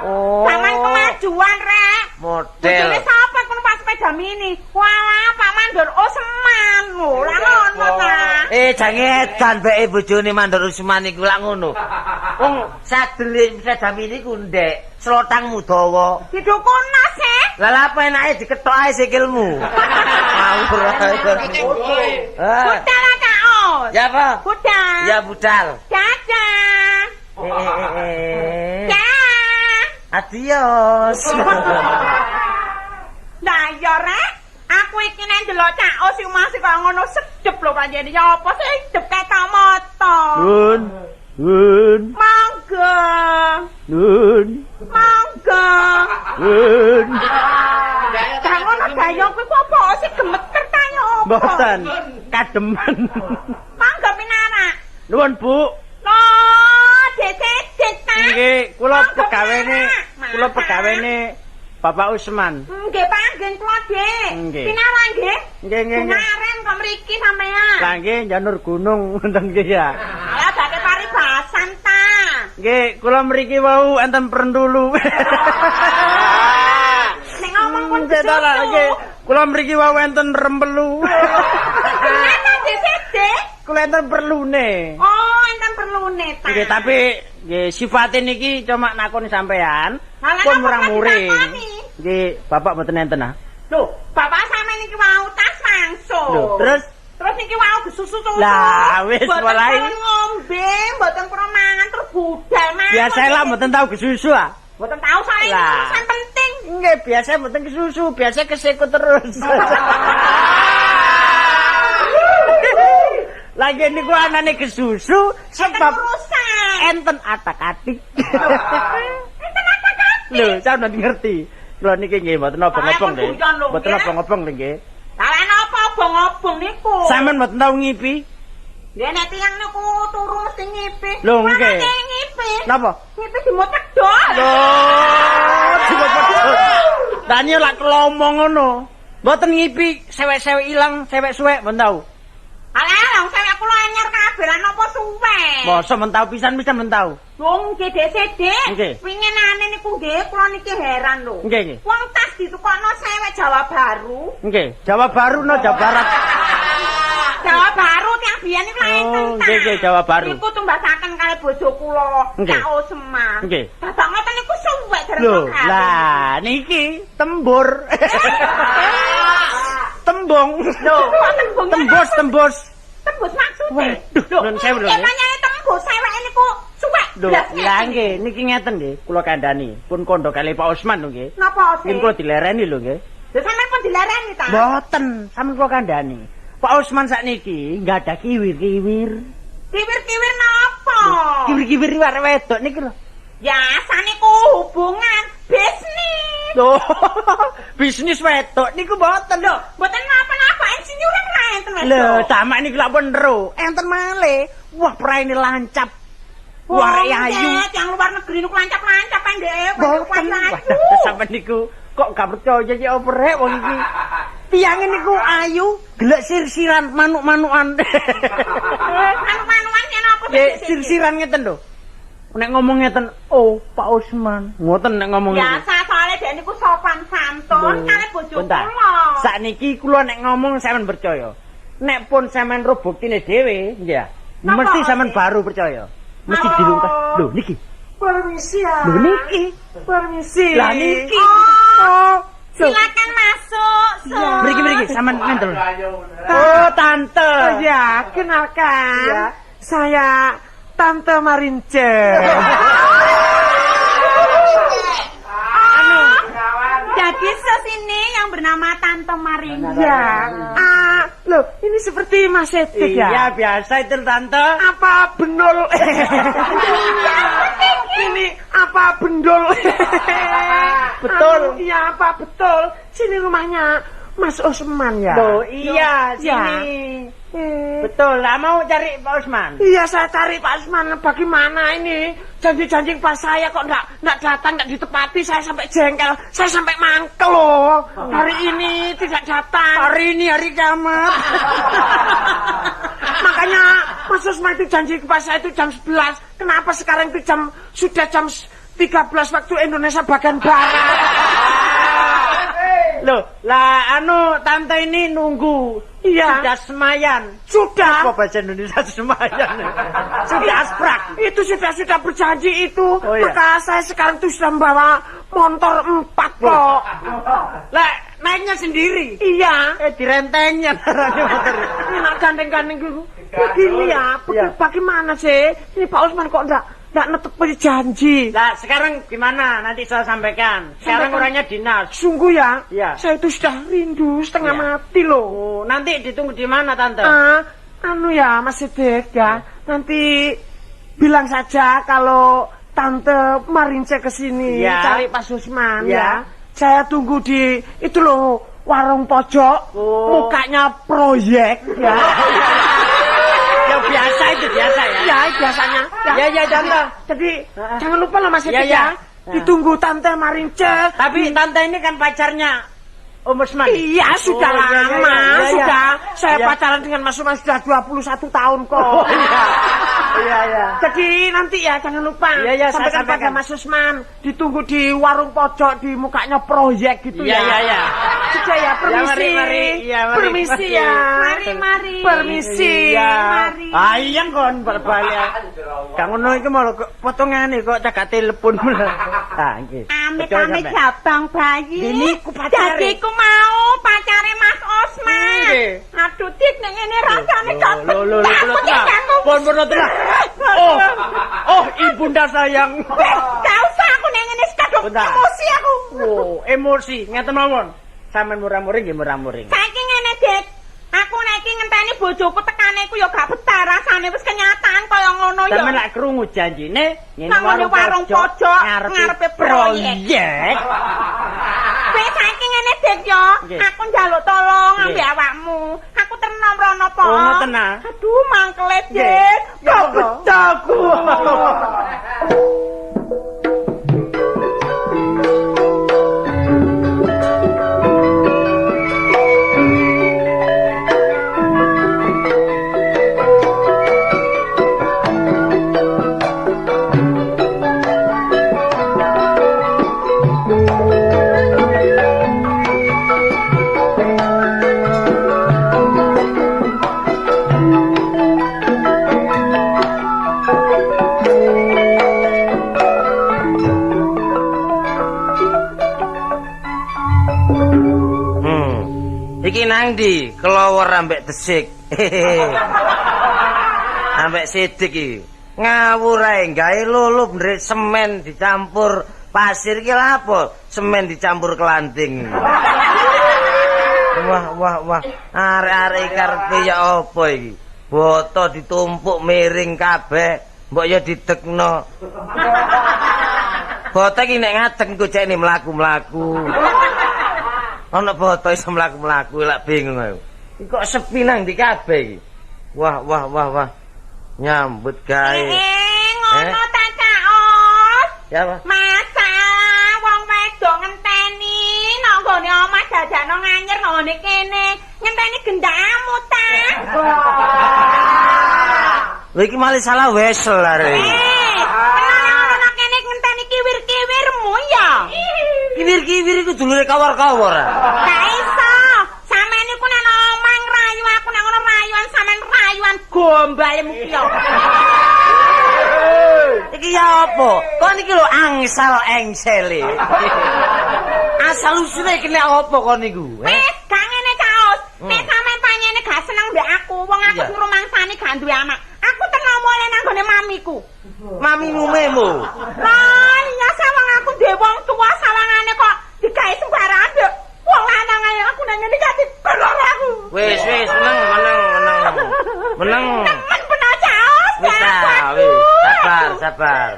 Oh. Zaman kemajuan rek. Model. Bojone sapa iku numpak sepeda mini? Walah, Pak Mandor Usman. Lho, lah ngono ta. Jange edan beke bojone Mandor Usman iku lak ngono. Wong sadele sepeda mini ku ndek, slotangmu dawa. Didukuna sih. Lah lha apa enake diketok ae sikilmu. Ngawur ae. Budal Cak Os. Ya apa? Budal. Ya budal. Dadah. Ya. Adios. Lah ya rek, aku iki nek ndelok Cak Os iku masih kaya ngono sedep lho panjenengan. Ya apa sih sedep ketok mata. Nun. Nun. Monggo. Nun. Monggo. Nun. Gak ngono dayo kuwi apa sih gemeter ta ya apa? Mboten, kademen. Monggo pinarak. Nuwun, Bu. Lho, decet ta. Nggih, kula pegawene Bapak Usman. Nggih, panggen kula, Dik. Pinarak nggih? Nggih, nggih. Kemarin kok mriki sampean. Lah nggih, janur gunung wonten nggih ya. Lah badhe paribasan ta. Nggih, kula mriki wau enten prentulu. Nek ngomong pun nggih. Kula mriki wau enten rempelu. Kenapa Dik? Kula enten perlune. Oh, enten perlune ta. Nggih, tapi nggih sifate niki cuma nakoni sampean. Pun murang-muring. Iki bapak mboten enten ah. Lho, bapak sampean niki wau tas langsung. Lho, terus niki wau gesusu-susu. Lah, wis mulai mboten ngombe, mboten pernah mangan terus budal mawon. Biasa lah mboten tau gesusu ah. Mboten tau soalnya ini urusan penting. Nggih, biasa mboten kesusu, biasa kesekut terus. Lagi niku anane kesusu sebab enten atak-atik. Enten atak-atik. Lho, sampeyan ngerti. Kula niki nggih mboten obong-obong nggih. Mboten obong-obong lho nggih. Lah napa obong-obong niku? Sampeyan mboten tau ngipi? Nggih nek tiyang niku turu mesti ngipi. Lho nggih. Ngipi. Napa? Ngipi dimotek dol. Lho, dimotek dol. Lah niki lak kelomong ngono. Mboten ngipi sewek-sewek ilang, sewek suwek mboten tau. Alah, wong sewek kula anyar kabeh lan napa suwek? Mosok men tau pisan-pisan men tau. Wong nggih Dek. Winginane niku nggih kula niki heran lho. Nggih nggih. Wong tas ditukokno sewek Jawa Baru. Nggih, Jawa Baru no Jawa Barat. Jawa Baru tiyang biyen niku lak enten ta. Nggih nggih Jawa Baru. Niku tumbasaken kali bojo kula, Cak Osman. Nggih. Dadak ngoten niku suwek dereng Lho, lah niki tembur. Tembung. Lho, tembung. Tembus, tembus. Tembus maksudnya. Lho, nun sewu lho. Emangnya tembus seweke niku suwek. Lho, lah nggih, niki ngeten nggih, kula kandhani. Pun kandha kali Pak Usman lho nggih. Napa sih? Nggih kula dilereni lho nggih. Lho sampean pun dilereni ta? Mboten, sampean kula kandhani. Pak Usman sakniki nggak ada kiwir-kiwir. Kiwir-kiwir napa? Kiwir-kiwir arek wedok niku lho. Ya, saniku hubungan bisnis. Loh, bisnis wedok niku mboten lho. Mboten napa-napa insinyur lha enten wedok. Lho, jamak niku lak pun ero. Enten malih. Wah, praine lancap. Wah, ayu. Yang luar negeri niku lancap-lancap ndek. Mboten. Sampeyan niku kok gak percaya iki opo rek wong iki. Tiange niku ayu, gelek sirsiran manuk-manukan. Manuk-manukan yen apa? Nggih, sirsiran ngeten lho. Nek ngomong ngeten, oh Pak Usman. Ngoten nek ngomong ngeten. Biasa soalnya dhek niku sopan santun kalih bojo kula. Sakniki kula nek ngomong sampean percaya. Nek pun sampean ro buktine dhewe, nggih. Mesti sampean baru percaya. Mesti dilungkas. Lho niki. Permisi ya. Lho niki. Permisi. Lah niki. Oh. Silakan masuk. Mriki-mriki sampean ngenten. Oh, tante. Oh ya, kenalkan. Ya. Saya Tante Marince. Anu, jadi sus ini yang bernama Tante Marince. Ya. Loh, ini seperti Mas Edik ya? Iya, biasa itu Tante. Apa benul? Ini apa bendul? Betul. Iya, apa betul? Sini rumahnya Mas Usman ya? Loh, iya, sini. Betul, lah mau cari Pak Usman. Iya, saya cari Pak Usman. Bagaimana ini? Janji-janji pas saya kok nggak datang, nggak ditepati. Saya sampai jengkel, saya sampai mangkel loh. Hari ini tidak datang. Hari ini hari kiamat. Makanya Mas Usman itu janji kepada saya itu jam 11. Kenapa sekarang itu sudah jam 13 waktu Indonesia bagian barat? Loh, lah anu tante ini nunggu. Iya. Sudah semayan. Sudah. Apa bahasa Indonesia semayan? Sudah asprak. Itu sudah berjanji itu. Oh, iya. Maka saya sekarang itu sudah membawa motor 4 kok. Lah, naiknya sendiri. Iya. Direntengnya motor. Ini nak gandeng-gandeng gitu. Begini ya, bagaimana sih? Ini Pak Usman kok enggak netepin janji. Lah sekarang gimana? Nanti saya sampaikan. Sekarang orangnya dinas. Sungguh ya? Iya. Saya itu sudah rindu setengah mati loh. Oh, nanti ditunggu di mana Tante? Anu ya Mas Edik ya. Nanti bilang saja kalau Tante Marince kesini cari Pak Usman ya. Saya tunggu di itu loh warung pojok. Mukanya proyek ya. Ya biasa itu biasa ya. Ya biasanya. Ya ya Tante. Jadi jangan lupa lah Mas Edik ya. Ditunggu Tante Marince. Tapi Tante ini kan pacarnya Om Usman. Iya sudah lama, sudah. Saya pacaran dengan Mas Usman sudah 21 tahun kok. Oh, iya. Iya iya. Jadi nanti ya jangan lupa. Iya, sampaikan pada Mas Usman ditunggu di warung pojok di mukanya proyek gitu ya. Iya iya iya. aja ya, permisi. Mari, ya, mari. Permisi ya. Mari, mari. Permisi. Ya. Mari. Ayang kon bal-bal. Gak ngono iki malah potongane kok cagak telepon. Ah, nggih. Amit-amit jabang bayi. Niku pacare. Jadi ku mau pacare Mas Osman. Aduh, Dik, nek ngene rasane gak Lho lho lho. Pon pon tenang. Oh. Oh, ibunda sayang. Gak usah aku nek ngene kadung emosi aku. Oh, emosi. Ngeten mawon. Sampeyan murah-muring nggih murah-muring. Saiki ngene, Dik. Aku nek iki ngenteni bojoku tekane iku ya gak betah rasane wis kenyataan kaya ngono ya. Sampeyan lak krungu janjine ngene warung pojok ngarepe proyek. Wis saiki ngene, Dik ya. Aku njaluk tolong ambek awakmu. Aku ternom rono po. Oh, ngoten ah. Aduh, mangkele, Dik. Gak betah aku. Iki nang ndi? Kelowor ambek desik. Ambek sidik iki. Ngawur ae gawe lulup ndek semen dicampur pasir iki lha apa? Semen dicampur kelanting. Wah wah wah, arek-arek karepe ya apa iki? Boto ditumpuk miring kabeh, mbok ya didekno. Boto iki nek ngadeg engko cekne mlaku-mlaku. Ana boto iso mlaku-mlaku lak bingung aku. Iki kok sepi nang ndi kabeh iki? Wah wah wah wah. Nyambut gawe. Ngono ta Cak Os. Ya apa? Masalah wong wedok ngenteni nang nggone omah dadakno nganyer nang ngene kene. Ngenteni gendakmu ta. Lha iki malah salah wesel arek. Tenan ana kene ngenteni kiwir-kiwirmu ya. Kiwir-kiwir iku dulure kawor-kawor. Gak iso. Sampeyan iku nang omah ngrayu aku nang ngono rayuan sampean rayuan gombalemu ki ya. Iki ya apa? Kon iki lho angsal engsele. Asal usule kena apa kon niku? Wis, gak ngene Cak Os. Nek sampean panjene gak seneng mbek aku, wong aku ngrumangsani gak duwe anak. Aku tenang mulai nang gone mamiku. Mamimu memo. Lah, iya sawang aku duwe wong tuwa sawangane kok digawe sembarangan mbek wong lanang ae aku nang ngene gak dikelor aku. Wis wis meneng meneng meneng. Meneng. Temen bener Cak Os. Wis ta, wis. Sabar, sabar.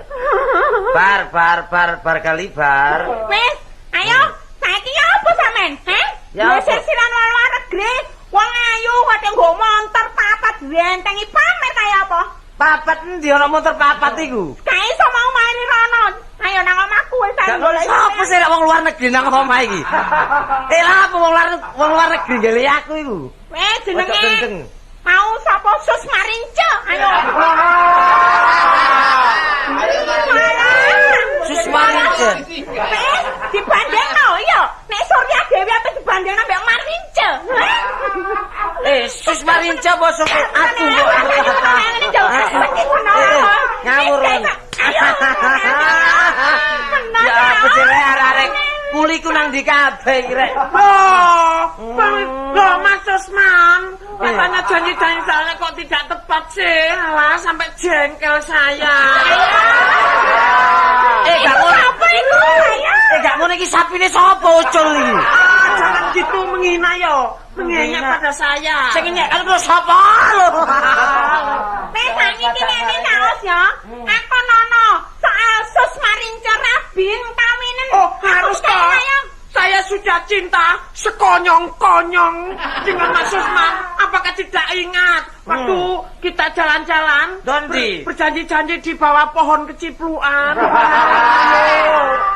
Bar bar bar bar kali bar. Wis, ayo saiki ya apa sampean? Heh? Ya wis sisiran luar negeri. Wong ayu kate nggo montor papat dientengi pamer kaya apa? Papat endi ana montor papat iku? Gak iso mau mari rono. Ayo nang omahku wis ayo golek. Sopo sih lek wong luar negeri nang omah iki? Eh lha apa wong luar negeri golek aku iku? Wis jenenge mau sapa Sus Marince? Ayo. Sus Marince. Wis dibandingno iya. Nek Surya Dewi apa dibandingno mbek Marince? Sus Marince apa sus aku kok. Ngawur. Ya apa sih arek kuliku nang ndi kabeh iki rek. Loh, Mas Osman, katanya janji-janji saya kok tidak tepat sih. Alah, sampai jengkel saya. Gak ngono. Apa iku? Gak ngono iki sapine sapa ucul iki? Ah, jangan gitu menghina yo. Mengenyek pada saya. Sing ngenyek kan terus sapa lho? Wis saiki ngene Cak Os ya. Aku nono soal Sus Marince Rabin kawinen. Oh, harus toh. Saya sudah cinta sekonyong-konyong dengan Mas Usman. Apakah tidak ingat waktu kita jalan-jalan berjanji-janji di bawah pohon kecipluan?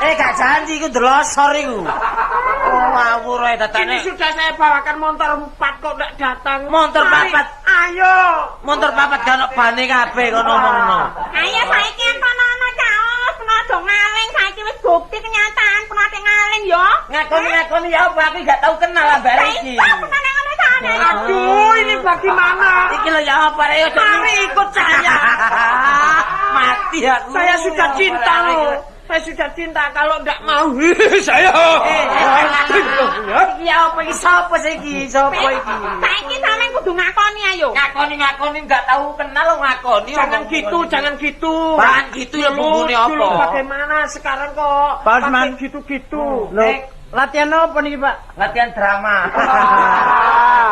Gak janji iku delosor iku. Oh, ngawur ae tatane. Ini sudah saya bawakan motor 4 kok ndak datang. Motor 4. Ayo. Motor 4 gak ono bane kabeh kono ngomongno. Ayo saiki kono ana Cak Os, do ngaling saiki wis bukti kenyataan pernah ngaling ya. Ngakoni-ngakoni ya apa aku gak tau kenal ambek iki. Aduh, ini bagaimana? Iki lho ya apa rek? Mari ikut saya. Mati aku. Saya sudah cinta loh. Saya sudah cinta kalau enggak mau. Saya. Iki ya apa iki sapa sih iki? Sapa iki? Saiki sampean kudu ngakoni ayo. Ngakoni-ngakoni enggak tahu kenal lo ngakoni. Jangan gitu, jangan gitu. Jangan gitu ya bumbune apa? Bagaimana sekarang kok Pak Osman gitu-gitu. Latihan apa niki, Pak? Latihan drama.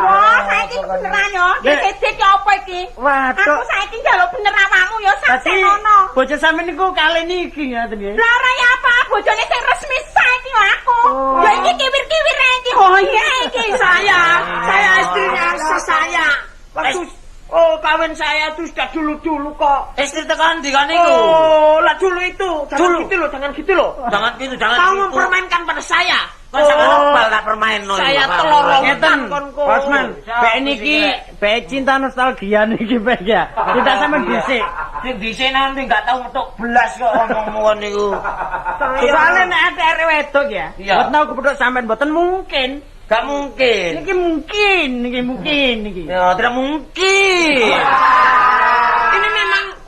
Wah, saiki beneran yo. Dicek ya apa iki? Waduh. Aku saiki njaluk bener awakmu yo saksenono. Bojo sampean niku kali niki ngoten nggih. Lah ora ya apa, bojone sing resmi saiki yo aku. Ya iki kiwir-kiwir iki. Oh iya iki saya. Saya istrinya saya. Waktu kawin saya itu sudah dulu-dulu kok. Istri tekan ndi kan niku? Oh, lah dulu itu. Jangan gitu loh, jangan gitu loh. Jangan gitu, jangan gitu. Kau mempermainkan pada saya. Kok sampean bal tak permainno. Saya telorotan konko. Pak Osman, bek niki bek cinta nostalgia niki bek ya. Kita sampean dhisik. Sing dhisik nanti enggak tau metuk belas kok omongmu kon niku. Soale nek arek wedok ya, mboten tau kepethuk sampean mboten mungkin. Gak mungkin. Niki mungkin, niki mungkin niki. Ya, tidak mungkin. Ini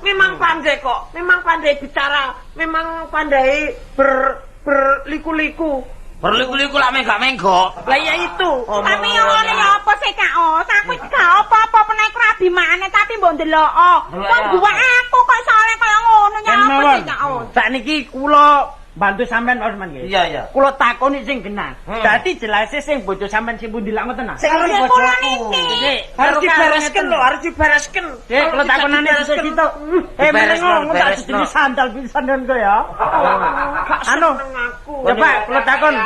memang pandai kok. Memang pandai bicara, memang pandai berliku-liku. Berliku-liku lak menggak-menggok. Lah ya itu. Tapi yo ngene ya apa sih Kak Os? Aku gak apa-apa pernah rabi maneh tapi mbok ndelok. Wong gua aku kok soalnya kaya ngono ya apa sih Kak Os? Sakniki kula bantu sampean Pak Osman nggih. Iya, iya. Kula takoni sing genah. Dadi jelase sing bojo sampean sing pundi lak ngoten ah. Sing bojoku. Harus diberesken lho, harus diberesken. Nggih, kula takonane sesuk. Eh, menengo tak jenis sandal pisan kok ya. Anu, coba kula takon.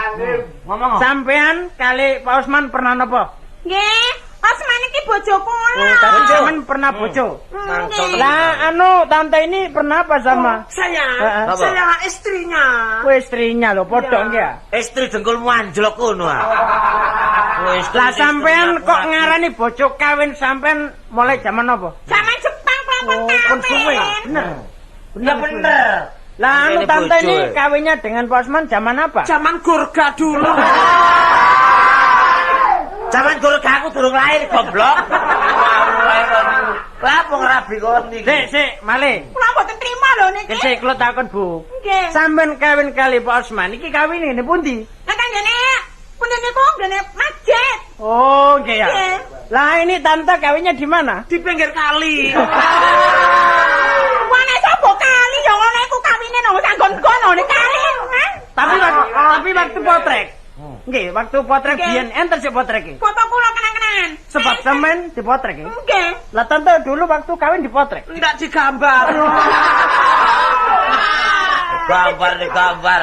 Ngomong. Sampean kali Pak Osman pernah napa? Nggih. Osman iki bojoku lho. Tapi sampean pernah bojo. Lah anu tante ini pernah apa sama? Saya, saya istrinya. Oh, istrinya lho, padha nggih ya. Istri dengkulmu anjlok kono ah. Lah sampean kok ngarani bojo kawin sampean mulai zaman apa? Zaman Jepang kelapon kawin. Bener. Bener bener. Lah anu tante ini kawinnya dengan Pak Osman zaman apa? Zaman Gurga dulu. Zaman Gurga aku durung lahir goblok. Lah apa ngrabi kon niki? Sik, sik, malih. Kula mboten trima lho niki. Sik, kula takon, Bu. Nggih. Sampeyan kawin kali Pak Osman iki kawin ngene pundi? Lah kanggene pundi niku nggene masjid. Oh, nggih ya. Lah ini tante kawinnya di mana? Di pinggir kali. Wah, nek sapa kali ya ngono iku kawine nang sanggon-gon ngene kali. Tapi waktu potrek. Nggih, waktu potrek biyen enten sik potrek iki. Foto kula kenang-kenangan. Sebab sampean dipotrek iki. Nggih. Lah tante dulu waktu kawin dipotrek. Ndak digambar. Gambar digambar.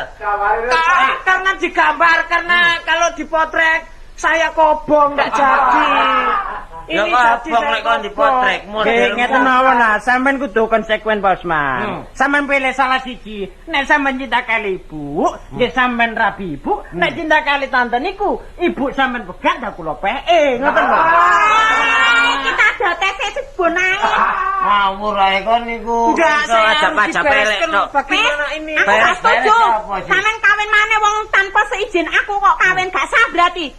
Karena digambar, karena kalau dipotret saya kobong ndak jadi. Ya kobong lek kon dipotrek model. Ngeten mawon lah, sampean kudu konsekuen Pak Osman. Sampean pilih salah siji. Nek sampean cinta kali ibu, nggih sampean rabi ibu. Nek cinta kali tante niku, ibu sampean pegat dak kula peke, ngoten lho. Kita ada tese sebon ae. Ngawur ae kon niku. Ajab-ajab elek tok. Bagaimana ini? Aku gak setuju. Sampean kawin maneh wong tanpa seizin aku kok kawin gak sah berarti.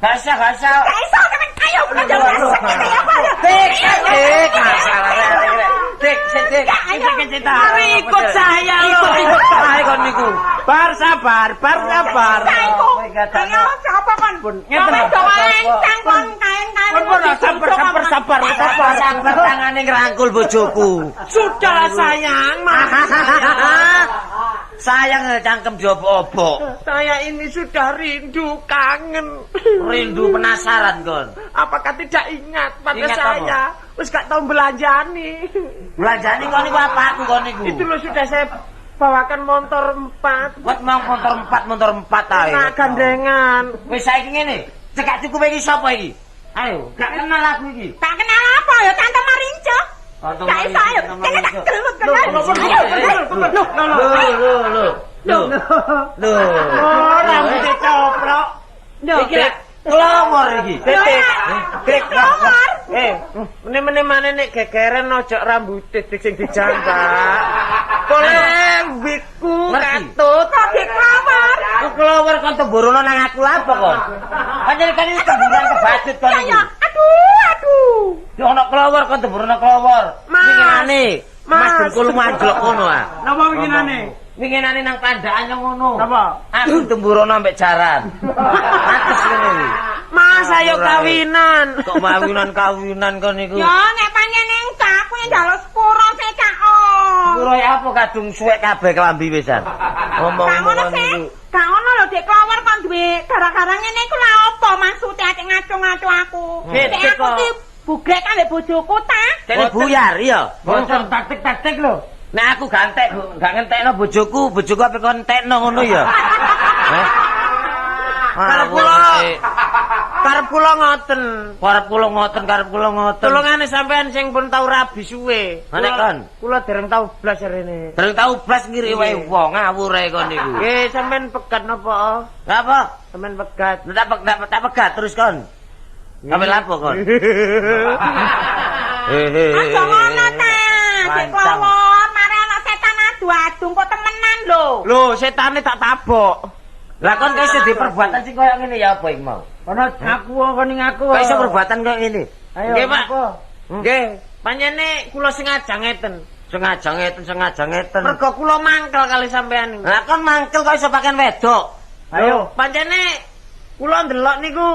Gak sah, gak sah. Gak iso sampean ayo aja sakit ya apa ya. Dik, dik, masalah. Dik, dik. Mari ikut saya lho. Ikut ae kon niku. Bar sabar, bar sabar. Ayo sapa kon? Ngeten. Lancang kon kain-kain. Sabar, sabar, sabar, sabar. Sabar tangane ngrangkul bojoku. Sudahlah sayang, Sayang cangkem diobok-obok. Saya ini sudah rindu, kangen. Rindu penasaran kon. Apakah tidak ingat pada Ingat saya? Wis gak tau belanjani. Belanjani kon niku apa aku kon niku? Itu loh sudah saya bawakan motor 4. Buat mau motor 4, motor 4 ae. Nah, gandengan. Wis saiki ngene, cekak cukup iki sapa iki? Ayo, gak kenal aku iki. Gak kenal apa ya Tante Marince? Gak iso ayo. Kene tak gelut kenal. Lho, lho, lho. Lho. Oh, rambute coplok. Iki kelomor iki. Dik, kelomor. Meneh-meneh maneh nek gegeran ojo rambute dik sing dijambak. Kolembiku katut. Kok Dik Klawor? Aku klawor kon temborono nang aku lha apa kon? Pancen kan iki temburan kebajut kon iki. Aduh, aduh. Yo ana klawor kon temborono klawor. Winginane Mas Dengkul manjlok ngono ah. Napa winginane? Winginane nang pandaan yo ngono. Napa? Aku temborono ambek jaran. Atus ngene iki. Mas ayo kawinan. Kok kawinan kon niku? Ya nek panjenengan enggak aku njaluk sepuro sik Cak. Sepuro apa kadung suwek kabeh klambi pisan. Ngomong-ngomong niku. Gak ono lho Dik Klawor kon duwe gara-gara ngene iku lha apa maksude ate ngaco-ngaco aku. Nek aku ki bugrek ambek bojoku ta. Dene buyar iya. Bocor taktik-taktik lho. Nek aku gak entek, gak ngentekno bojoku, bojoku ape kon entekno ngono ya. Heh. Karep kula ngoten. Karep kula ngoten, karep kula ngoten. Tulungane sampean sing pun tau rabi suwe. Nek kon, kula dereng tau blas rene. Dereng tau blas ngiri wae wong ngawur ae kon niku. Nggih, sampean pegat napa? Lha apa? Sampean pegat. Tak pegat terus kon. Sampe lapo kon? Aja ngono ta. Dik Klawor, mare ana setan adu-adu kok temenan lho. Lho, setane tak tabok. Lah kon kok iso diperbuatan sing koyo ngene ya apa iki mau? Ono aku kon ning aku. Kok iso perbuatan koyo ngene? Ayo. Nggih, Pak. Nggih, panjene kula sengaja ngeten. Sengaja ngeten, sengaja ngeten. Mergo kula mangkel kali sampean niku. Lah kon mangkel kok iso pakaian wedok? Ayo, panjene kula ndelok niku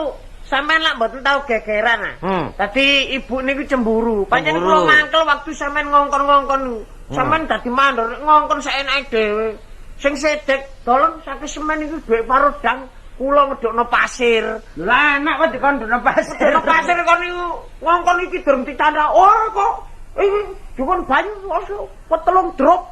sampean lak mboten tau gegeran ah. Dadi ibu niku cemburu. Pancen kula mangkel waktu sampean ngongkon-ngongkon niku. Sampean dadi mandor ngongkon saenake dhewe. Sing sedek dolong saiki semen iku dhuwit parodang kula ngedokno pasir. Lha enak kok dikon ndokno pasir. Ndokno pasir kon niku ngongkon iki durung ditanda. Ora kok. Iki dikon banyu telung drop.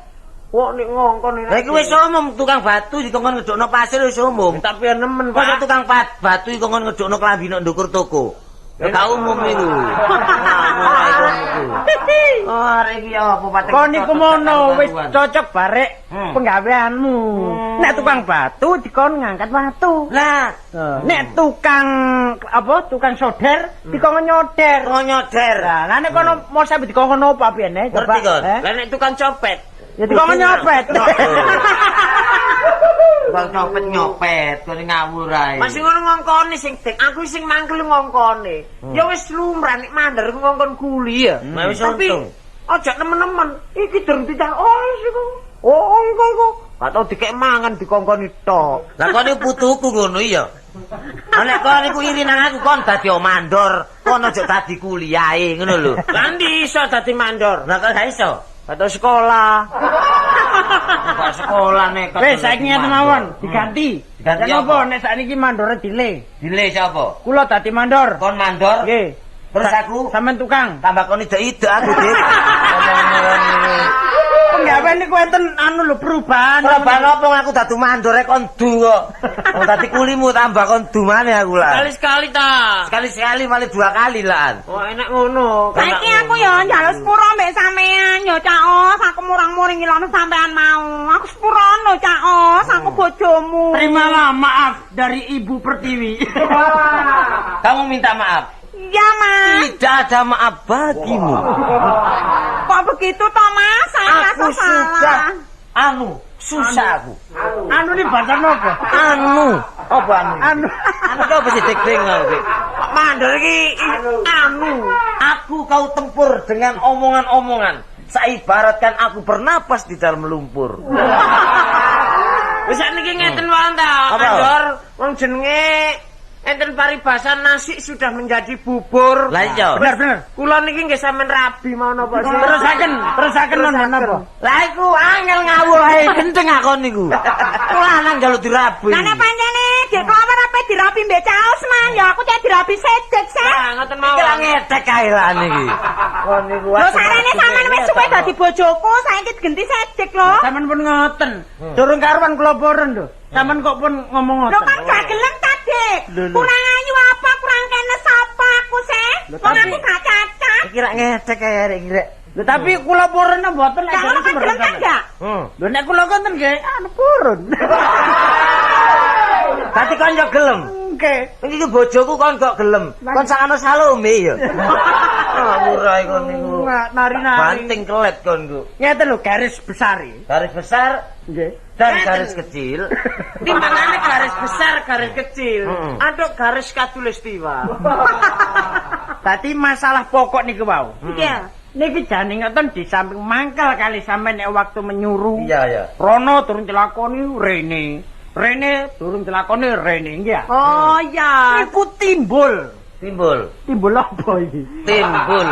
Kok nek ngongkon enak. Lah iki wis umum tukang batu dikongkon ngedokno pasir wis umum. Tapi nemen Pak. Kok tukang batu dikongkon ngedokno klambi nang ndukur toko. Ya gak umum iku. Oh, arek iki apa patek. Kon niku mono wis cocok barek penggaweanmu. Nek tukang batu dikon ngangkat batu. Lah, nek tukang apa tukang solder dikon nyoder. Dikon nyoder. Lah nek kono mau sampe dikon opo piye coba. Lah nek tukang copet ya dikon nyopet. Tukang copet nyopet, kon ngawur ae. Masih ngono ngongkone sing dik, aku sing mangkel ngongkone. Ya wis lumrah nek mandher ngongkon kuli ya. Wis untung. Aja nemen-nemen, iki durung ditang. Oh, iku. Oh, iku iku. Gak tau dikek mangan dikongkoni tok. Lah kon iku putuku ngono iya. Nek kon iku iri nang aku kon dadi mandor, kon aja dadi kuli ae ngono lho. Lah ndi iso dadi mandor? Lah kok gak iso? Atau sekolah. Kok sekolah nek. Wis saiki ngeten mawon, diganti. Diganti apa nek sakniki mandore dile? Dile sapa? Kula dadi mandor. Kon mandor? Nggih. Terus aku sampean tukang. Tambah kon ide-ide aku, Dik. Penggawean niku enten anu lho perubahan. Perubahan apa aku dadi mandore kon du kok. Wong dadi kulimu tambah kon du maneh aku lah. Sekali-sekali ta. Sekali-sekali malah dua kali lah. Oh enak ngono. Saiki aku ya njaluk sepuro mbek sampean ya Cak Os, aku murang-muring ngilono sampean mau. Aku sepurono Cak Os, aku bojomu. Terimalah maaf dari Ibu Pertiwi. Kamu minta maaf. Iya, Mas. Tidak ada maaf bagimu. Kok begitu toh, Mas? Saya aku sudah anu, susah aku. Anu ini bahasa apa? Anu. Apa anu? Anu. Anu kok mesti deg-deg ngono iki. Mandor iki anu. Aku kau tempur dengan omongan-omongan. Saibaratkan aku bernapas di dalam lumpur. Wis sakniki ngeten wae ta, Mandor. Wong jenenge enten paribasan nasi sudah menjadi bubur. Lah iya. Bener bener. Kula niki nggih sampean rabi mau napa sih? Terusaken, terusaken napa? Lah iku angel ngawur ae kenceng akon niku. Lanang njaluk dirabi. Lah nek pancene Dik Klawor ape dirabi mbek Caos man ya aku cek dirabi sedek sih. Lah ngoten mawon. Iki lah ngedek kae lah niki. Kon niku. Lho sarene sampean wis suwe dadi bojoku saiki digenti sedek lho. Sampean pun ngoten. Durung karuan kula purun lho. Sampean kok pun ngomong ngoten. Lho kan gak gelem ta, Dik. Kurang ayu apa, kurang kenes apa aku sih? Wong aku gak cacat. Iki rak ngedek kae arek iki rek. Lho tapi kula purun mboten lek gelem gelem ta enggak? Lho nek kula ngoten nggih anu purun. Dadi kon yo gelem. Nggih. Iki bojoku kon kok gelem. Kon sakano Salome ya. Ngawur ae kon niku. Nari-nari. Banting kelet kon ku. Ngeten lho garis besar iki. Garis besar nggih dan garis kecil. Timbangane garis besar, garis kecil. Aduk garis katulistiwa. Dadi masalah pokok niku wau. Nggih. Niki jane ngoten di samping mangkel kali sampean nek waktu menyuruh. Iya, iya. Rono durung dilakoni rene. Rene durung dilakoni rene nggih ya. Oh iya. Iku timbul. Timbul. Timbul apa iki? Timbul.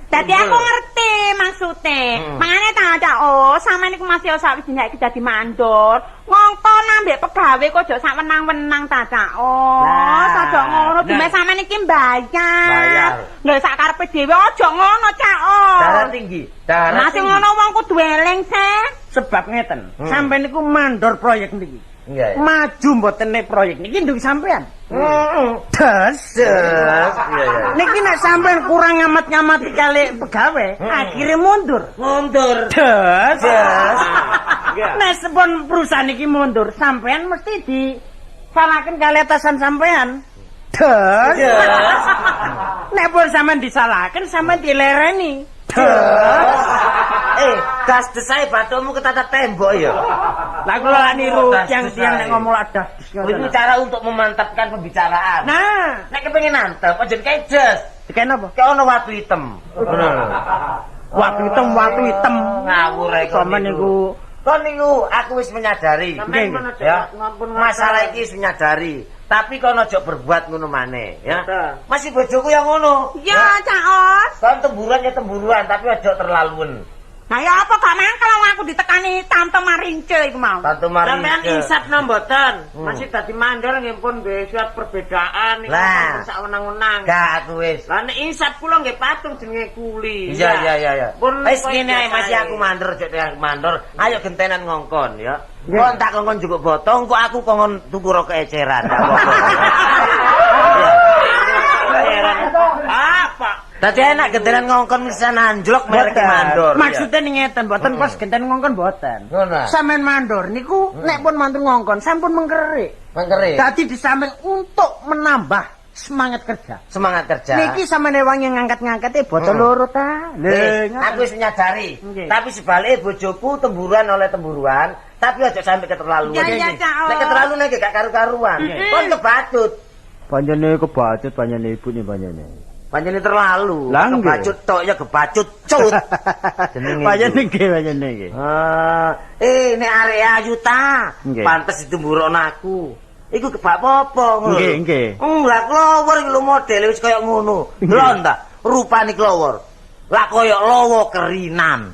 Dadi aku ngerti maksude. Mangane ta Cak O, sampean niku masih sak wis nek dadi mandor. Ngongkon ambek pegawe kok aja sak wenang-wenang ta Cak O. Aja ngono, dumeh sampean iki mbayar. Lha sak karepe dhewe aja ngono Cak O. Darah tinggi. Darah tinggi. Masih ngono wong kudu eling sih. Sebab ngeten, sampean niku mandor proyek niki. Iya. Maju mboten nek proyek niki ndung sampean. Des. Iya, iya. Niki nek sampean kurang ngamat-ngamati kali pegawe, akhirnya mundur. Mundur. Des. Des. Nek sepon perusahaan niki mundur, sampean mesti disalahaken kali atasan sampean. Des. Des. Nek pun sampean disalahaken, sampean dilereni. Des. Das desai batukmu ketatap tembok ya. Lah kula lak niru tiang-tiang nek ngomong lak das. Itu cara untuk memantapkan pembicaraan. Nah, nek kepengin nantep aja kayak des. Dikene apa? Kayak ono watu hitam. Ngono. Watu hitam, watu hitam. Ngawur ae kon niku. Kon niku aku wis menyadari. Ya. Masalah iki wis menyadari. Tapi kon aja berbuat ngono maneh, ya. Masih bojoku yang ngono. Ya, Cak Os. Kon temburuan ya temburuan, tapi aja terlaluan. Nah ya apa gak mangkel wong aku ditekani Tante Marince iku mau. Tante Marince. Sampeyan insaf no mboten? Masih dadi mandor nggih pun duwe surat perbedaan niku sak wenang-wenang. Gak aku wis. Lah nek insaf kula nggih patung jenenge kuli. Iya iya iya iya. Wis ngene ae masih aku mandor jek aku mandor. Ayo gentenan ngongkon ya. Kon tak kongkon jukuk botong kok aku kongkon tuku rokok eceran. Gak apa-apa. Apa? Dadi enak gentenan ngongkon bisa anjlok merek mandor. Maksudnya ngeten mboten pas genten ngongkon mboten. Sampeyan mandor niku nek pun mantun ngongkon sampun mengkerik. Mengkerik. Dadi di samping untuk menambah semangat kerja. Semangat kerja. Niki sampeyan ewangi ngangkat-ngangkate botol loro ta. Lho, aku wis menyadari. Tapi sebaliknya bojoku temburuan oleh temburuan, tapi aja sampai keterlaluan. Iya, iya, Nek keterlaluan nek gak karu-karuan. Kon kebacut. Panjene kebacut panjene ibu nih panjene. Panjene terlalu. Kebacut tok ya kebacut cut. Jenenge. Panjene nggih panjene nggih. Nek arek ayu ta, pantes ditemburokno aku. Iku kebak apa ngono. Nggih, nggih. Lah klower iki lho modele wis kaya ngono. Delok ta, rupane klower. Lah kaya lawa kerinan.